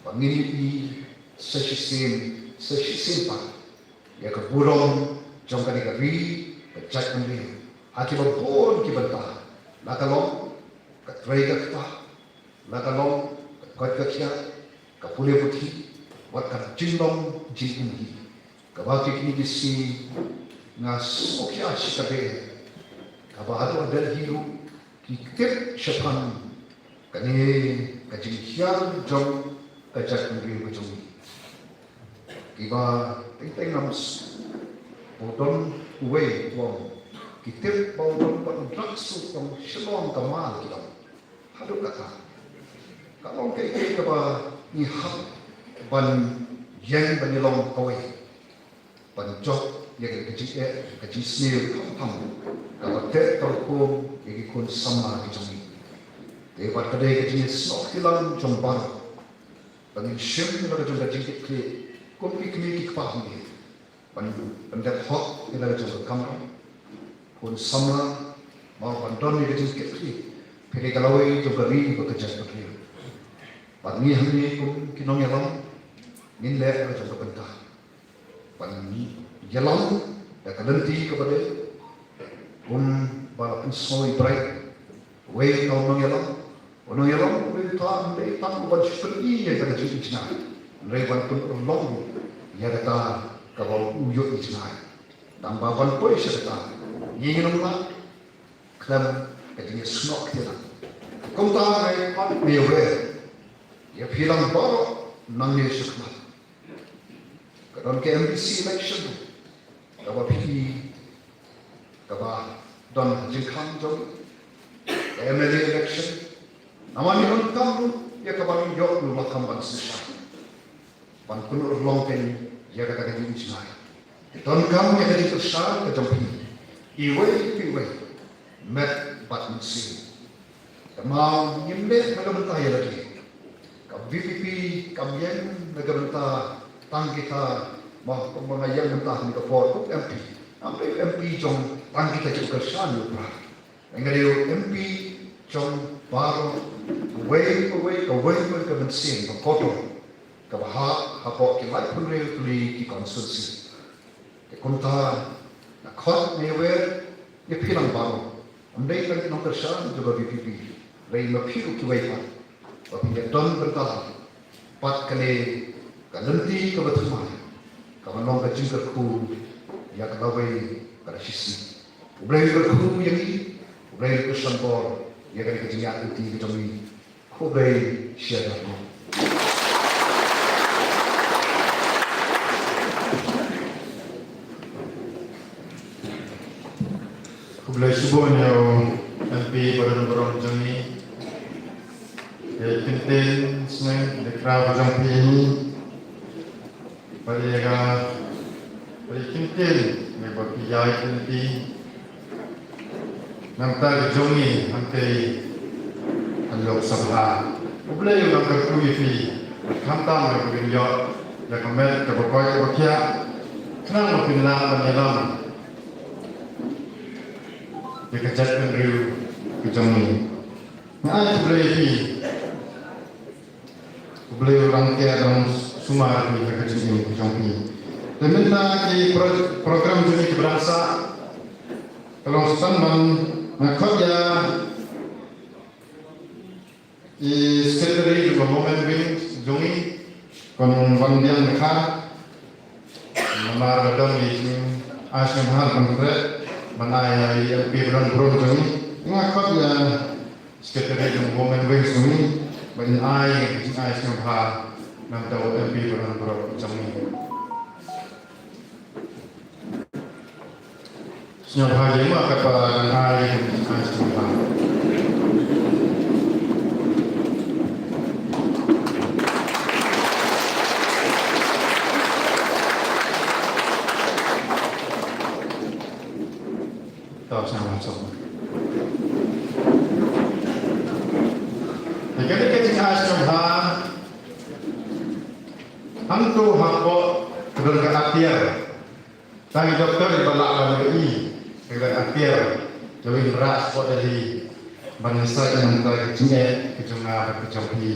ba ngin ïohi sa shisien, sa shisien pat ïa ka burom jong kane ka ri, ka jaitbynriew ha kiba bun ki bynta, la ka long ka trei ka ktah, la ka long ka koit ka khiah, ka pule puthi, wat ka jinglong jingim hi. Kaba kine ki sngi nga sngewkhia shikaddei, kaba haduh ha Delhi ruh ki tip shaphang kane ka jinghiar jong ka jaitbynriew ka jong ngi. Kiba teng teng ngam sngewthuh, don uwei u ong, ki tip ba u don bad u Draksu, u ong Shillong ka mal ki ong. Haduh katta, ka long kaei kaei kaba ngi hap ban ïeng ban ïalong kawei, ban jop ïa ka jingeh, ka jingsniew khamtam kaba teh kaba kum ïa ki khun samla ki jong ngi. Te bad ka dei ka jingïasnoh kti lang jong baroh ba ngin shim ïa la ka jong ka jingkitkhlieh kum ki kmie ki kpa hangne, ban, ban dep hok ïa la ka jong ka kamram. Khun samla, mo, ban don ïa ka jingkitkhlieh, phi dei ka lawei jong ka ri bad ka jaitbynriew. Bad ngi hangne kum ki nongïalam ngin leh ïa la ka jong ka bynta ban ïalam da ka lynti kaba dei. Kumba la pynsngew i Bright, uwei u nongïalam, u nongïalam uba ïa u tang, ym dei tang ban shu pyni ïa ka jingïohi jngai, hynrei ban pynurlong ïa kata kaba u ïohi jngai. Tang ba ban poi sha kata, ngi ngin ym lah khlem ka jingïasnoh kti lang. Kumta ngi pat ngi wer ïa phi lang baroh nangne shakhmat. Ka don ka M D C election, kaba phi, kaba don jingkhang jong ka M L A election. Namar ngi donkam ruh ïa kaba ngi ïoh ruh la kam ban synshar, ban pynurlong kein ïa kata ka jingïohi jngai. Donkam ïa ka jingkyrshan ka jong phi, iwei pa iwei, met bad mynsiem. Te ma ngim leh na ka bynta ïa lade, ka V P P kam ïeng na ka bynta Tang kita, ma, ma nga ïa mynta ha kane ka por, u M P. Am dei u M P jong tang kita ki kyrshan ïa u Prah. Nga dei u M P jong baroh, kawei, kawei, kawei, kawei ka mynsiem, ka kordor, kaba hap, hapoh ki laiphew hynriew tylli ki constituency. Te kumta, nga khot, nga wer, ïa phi lang baroh. Ym dei tang ki nongkyrshan jong ka V P P. Hynrei ma phi ruh kiwei pat. Ba phin ïa don bynta. Pat kane ka lynti kaba thymmai. Kaba long ka jingkyrkhu. Ïa ka lawei ka shisngi. U Blei u kyrkhu ïa ngi. U Blei u kyrshan bor. Ïa kane ka jingïaid lynti ka jong ngi. Khublei shibun. Khublei shibun ïa u M P ba don burom jong ngi. Ïa ki kyntien sneng, ïa ki kraw jong phi. Bad ïa ka, bad ïa ki kyntien, ïa ba ki ïaid lynti. Nangta ka jong ngi, hangtei ha Lok Sabha. U Blei u nang kyrkhu ïa phi, khamtam ïa ka jingïoh, ïa ka met, kaba koit, kaba khiah. Khnang ba phin lah ban ïalam ïa ka jaitbynriew ka jong ngi. Nga ai khublei ïa phi. U Blei u dang care, dang sumar ïa ka jingim ka jong phi. Te mynta ki pro-, program jong ngi kiba dang sah, ka long sa tang ban, nga khot ïa i secretary jong ka Women Wing jong ngi, Kong Wandiang Dkhar. Namar ba don i jing, ah, sngewbha ban khreh ban ai ïa i M P ba don burom jong ngi. Nga khot ïa Secretary jong Women Wing jong ngi, ba in ai, in ai sngewbha, namar u M P ba don burom jong ngi. Sngewbha ïa ma ka pa in ai, in ai sngewbha. Tau sngewbha sngewbha. Ïa kane ka jingai sngewbha, hangto hapoh ka don ka atiar. Tang i doktor iba lah ban ïohi ïa ka atiar. Ïa u Indra spot ïa hi ban ïasaid ïa nangta ka jingeh ka jong nga bad ka jong phi.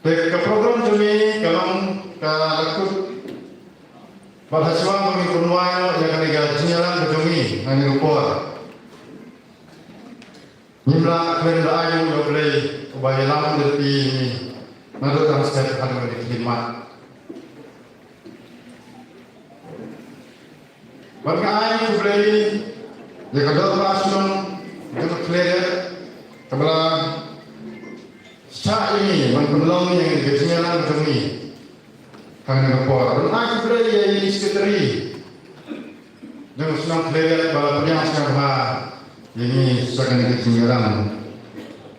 Te ka program jong ngi ka long ka la kut. Bad ha shuwa ba ngin pynwai noh ïa kane ka jingïalang ka jong ngi ha kane ka por, ngim lah khlem da ai nguh ïa U Blei uba ïalam lynti ïa ngi naduh dang step haduh kane ka khlieh mat. Bad nga ai khublei ïa ka dorbar shnong jong ka Khliehriat kaba la shah ïa ngi ban pynlong ïa ngi ka jingïalang jong ngi ha kane ka por. Bad nga ai khublei ïa i secretary jong ka shnong Khliehriat ba la pdiang sngewbha ïa ngi sha kane ka jingïalang.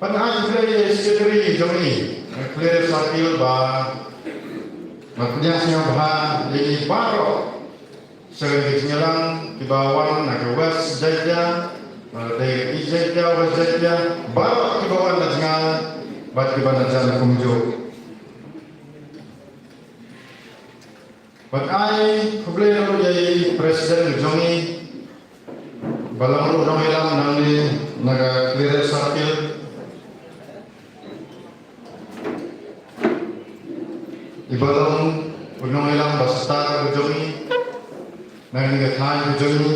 Bad nga ai khublei ïa i secretary jong ngi ka Khliehriat Circle ba la pdiang sngewbha ïa ngi baroh sha kane ka jingïalang, kiba wan na ka West Jaintia, na ka East Jaintia, West Jaintia, baroh kiba wan na jngai bad kiba na jan kumjuh. Bad ai khublei ruh ïa i president jong ngi, ba long ruh u nongïalam nangne na ka Khliehriat Circle. Iba long u nongïalam ba stad ka jong ngi na kane ka thaiñ ka jong ngi.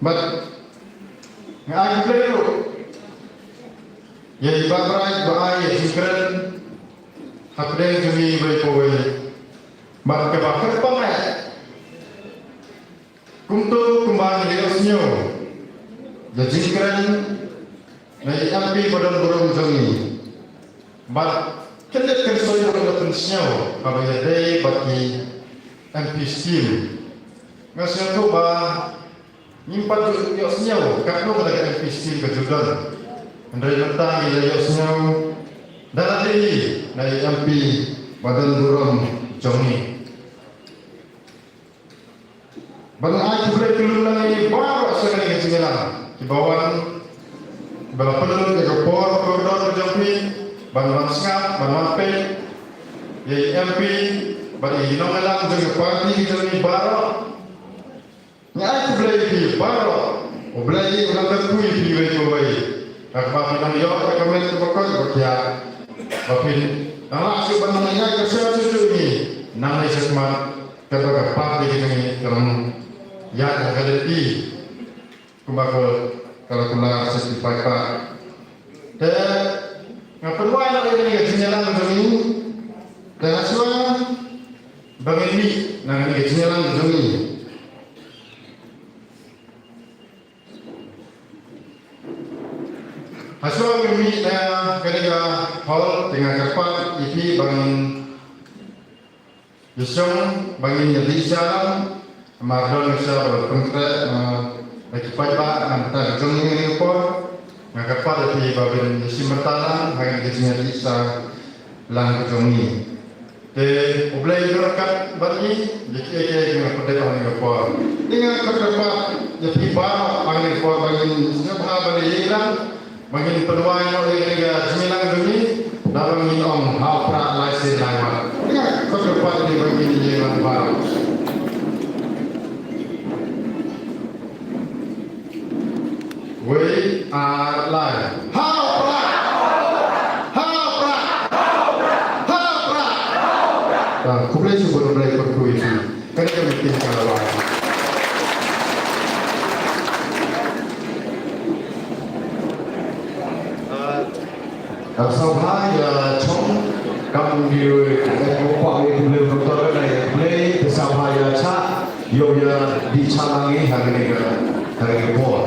Bad nga ai khublei ruh ïa i Bah Bright ba ai ïa i jingkren hapdeng jong ngi iwei pa iwei. Bad kaba kyrpang eh, kumto kumba ngi la ïohsngew ïa ka jingkren na i M P ba don burom jong ngi, bad khyndiat khynsoit ruh la pynsngew haba ïadei bad ki M P scheme. Nga sngewthuh ba ngim pat ju ïohsngew katno kata ka M P scheme ka ju don. Hynrei mynta ngi la ïohsngew da lade na i M P ba don burom jong ngi. Bad nga ai khublei kylluid lang ïa ngi baroh sha kane ka jingïalang, kiba wan, kiba la pynlut ïa ka por kordor ka jong phi ban wan sngap, ban wan peit. ïa i M P bad i nongïalam jong ka party ka jong ngi baroh. Ngi ai khublei ïa phi baroh. U Blei u nang kyrkhu ïa phi uwei pa uwei. Katba phi nang ïoh ïa ka met kaba koit kaba khiah, ba phin nang lah shuh ban nang ïaid kyrshan shuh shuh ïa ngi. Nang ïa sha khmat katba ka party ka jong ngi ka nang ïaid ha ka lynti kumba ka, ka la kular sha ki paidbah. Te nga pynwai noh ïa kane ka jingïalang jong ngi. Te nga shuwa ba ngin mih na kane ka jingïalang jong ngi. Ha shuwa ngin mih na kane ka hall te nga kyrpad ïa phi ba ngin ïa shong ba ngin ïa dih sha. Namar don ngi sha ba pynkhreh na ki paidbah na ka bynta ka jong ngi ha kane ka por. Nga kyrpad ïa phi ba phin ïa shim bynta lang ha kane ka jingïadih sha lang ka jong ngi. Te U Blei un ryngkat bad ngi ïa kiei kiei ki ngi pyndep ha kane ka por. Te nga kyrpad ïa phi baroh ha kane ka por ba ngin sngewbha ban ïa ïeng lang ba ngin pynwai noh ïa kane ka jingïalang jong ngi da ba ngin ong ha u Prah lai sien lai wat. Te nga kyrpad ïa phi ba ngin ïa ïeng lang baroh. Wei, ar, lai. Ha u Prah! Ha u Prah! Ha u Prah! Khublei shibun, U Blei un kyrkhu ïa phi. Kane ka meeting ka la wai. Sngewbha ïa shong kam dei, eh, u kwah ïa khublei u doktor, ïa khublei, sngewbha ïa shah, ïoh ïa dih sha lang ngi ha kane ka, ha kane ka por.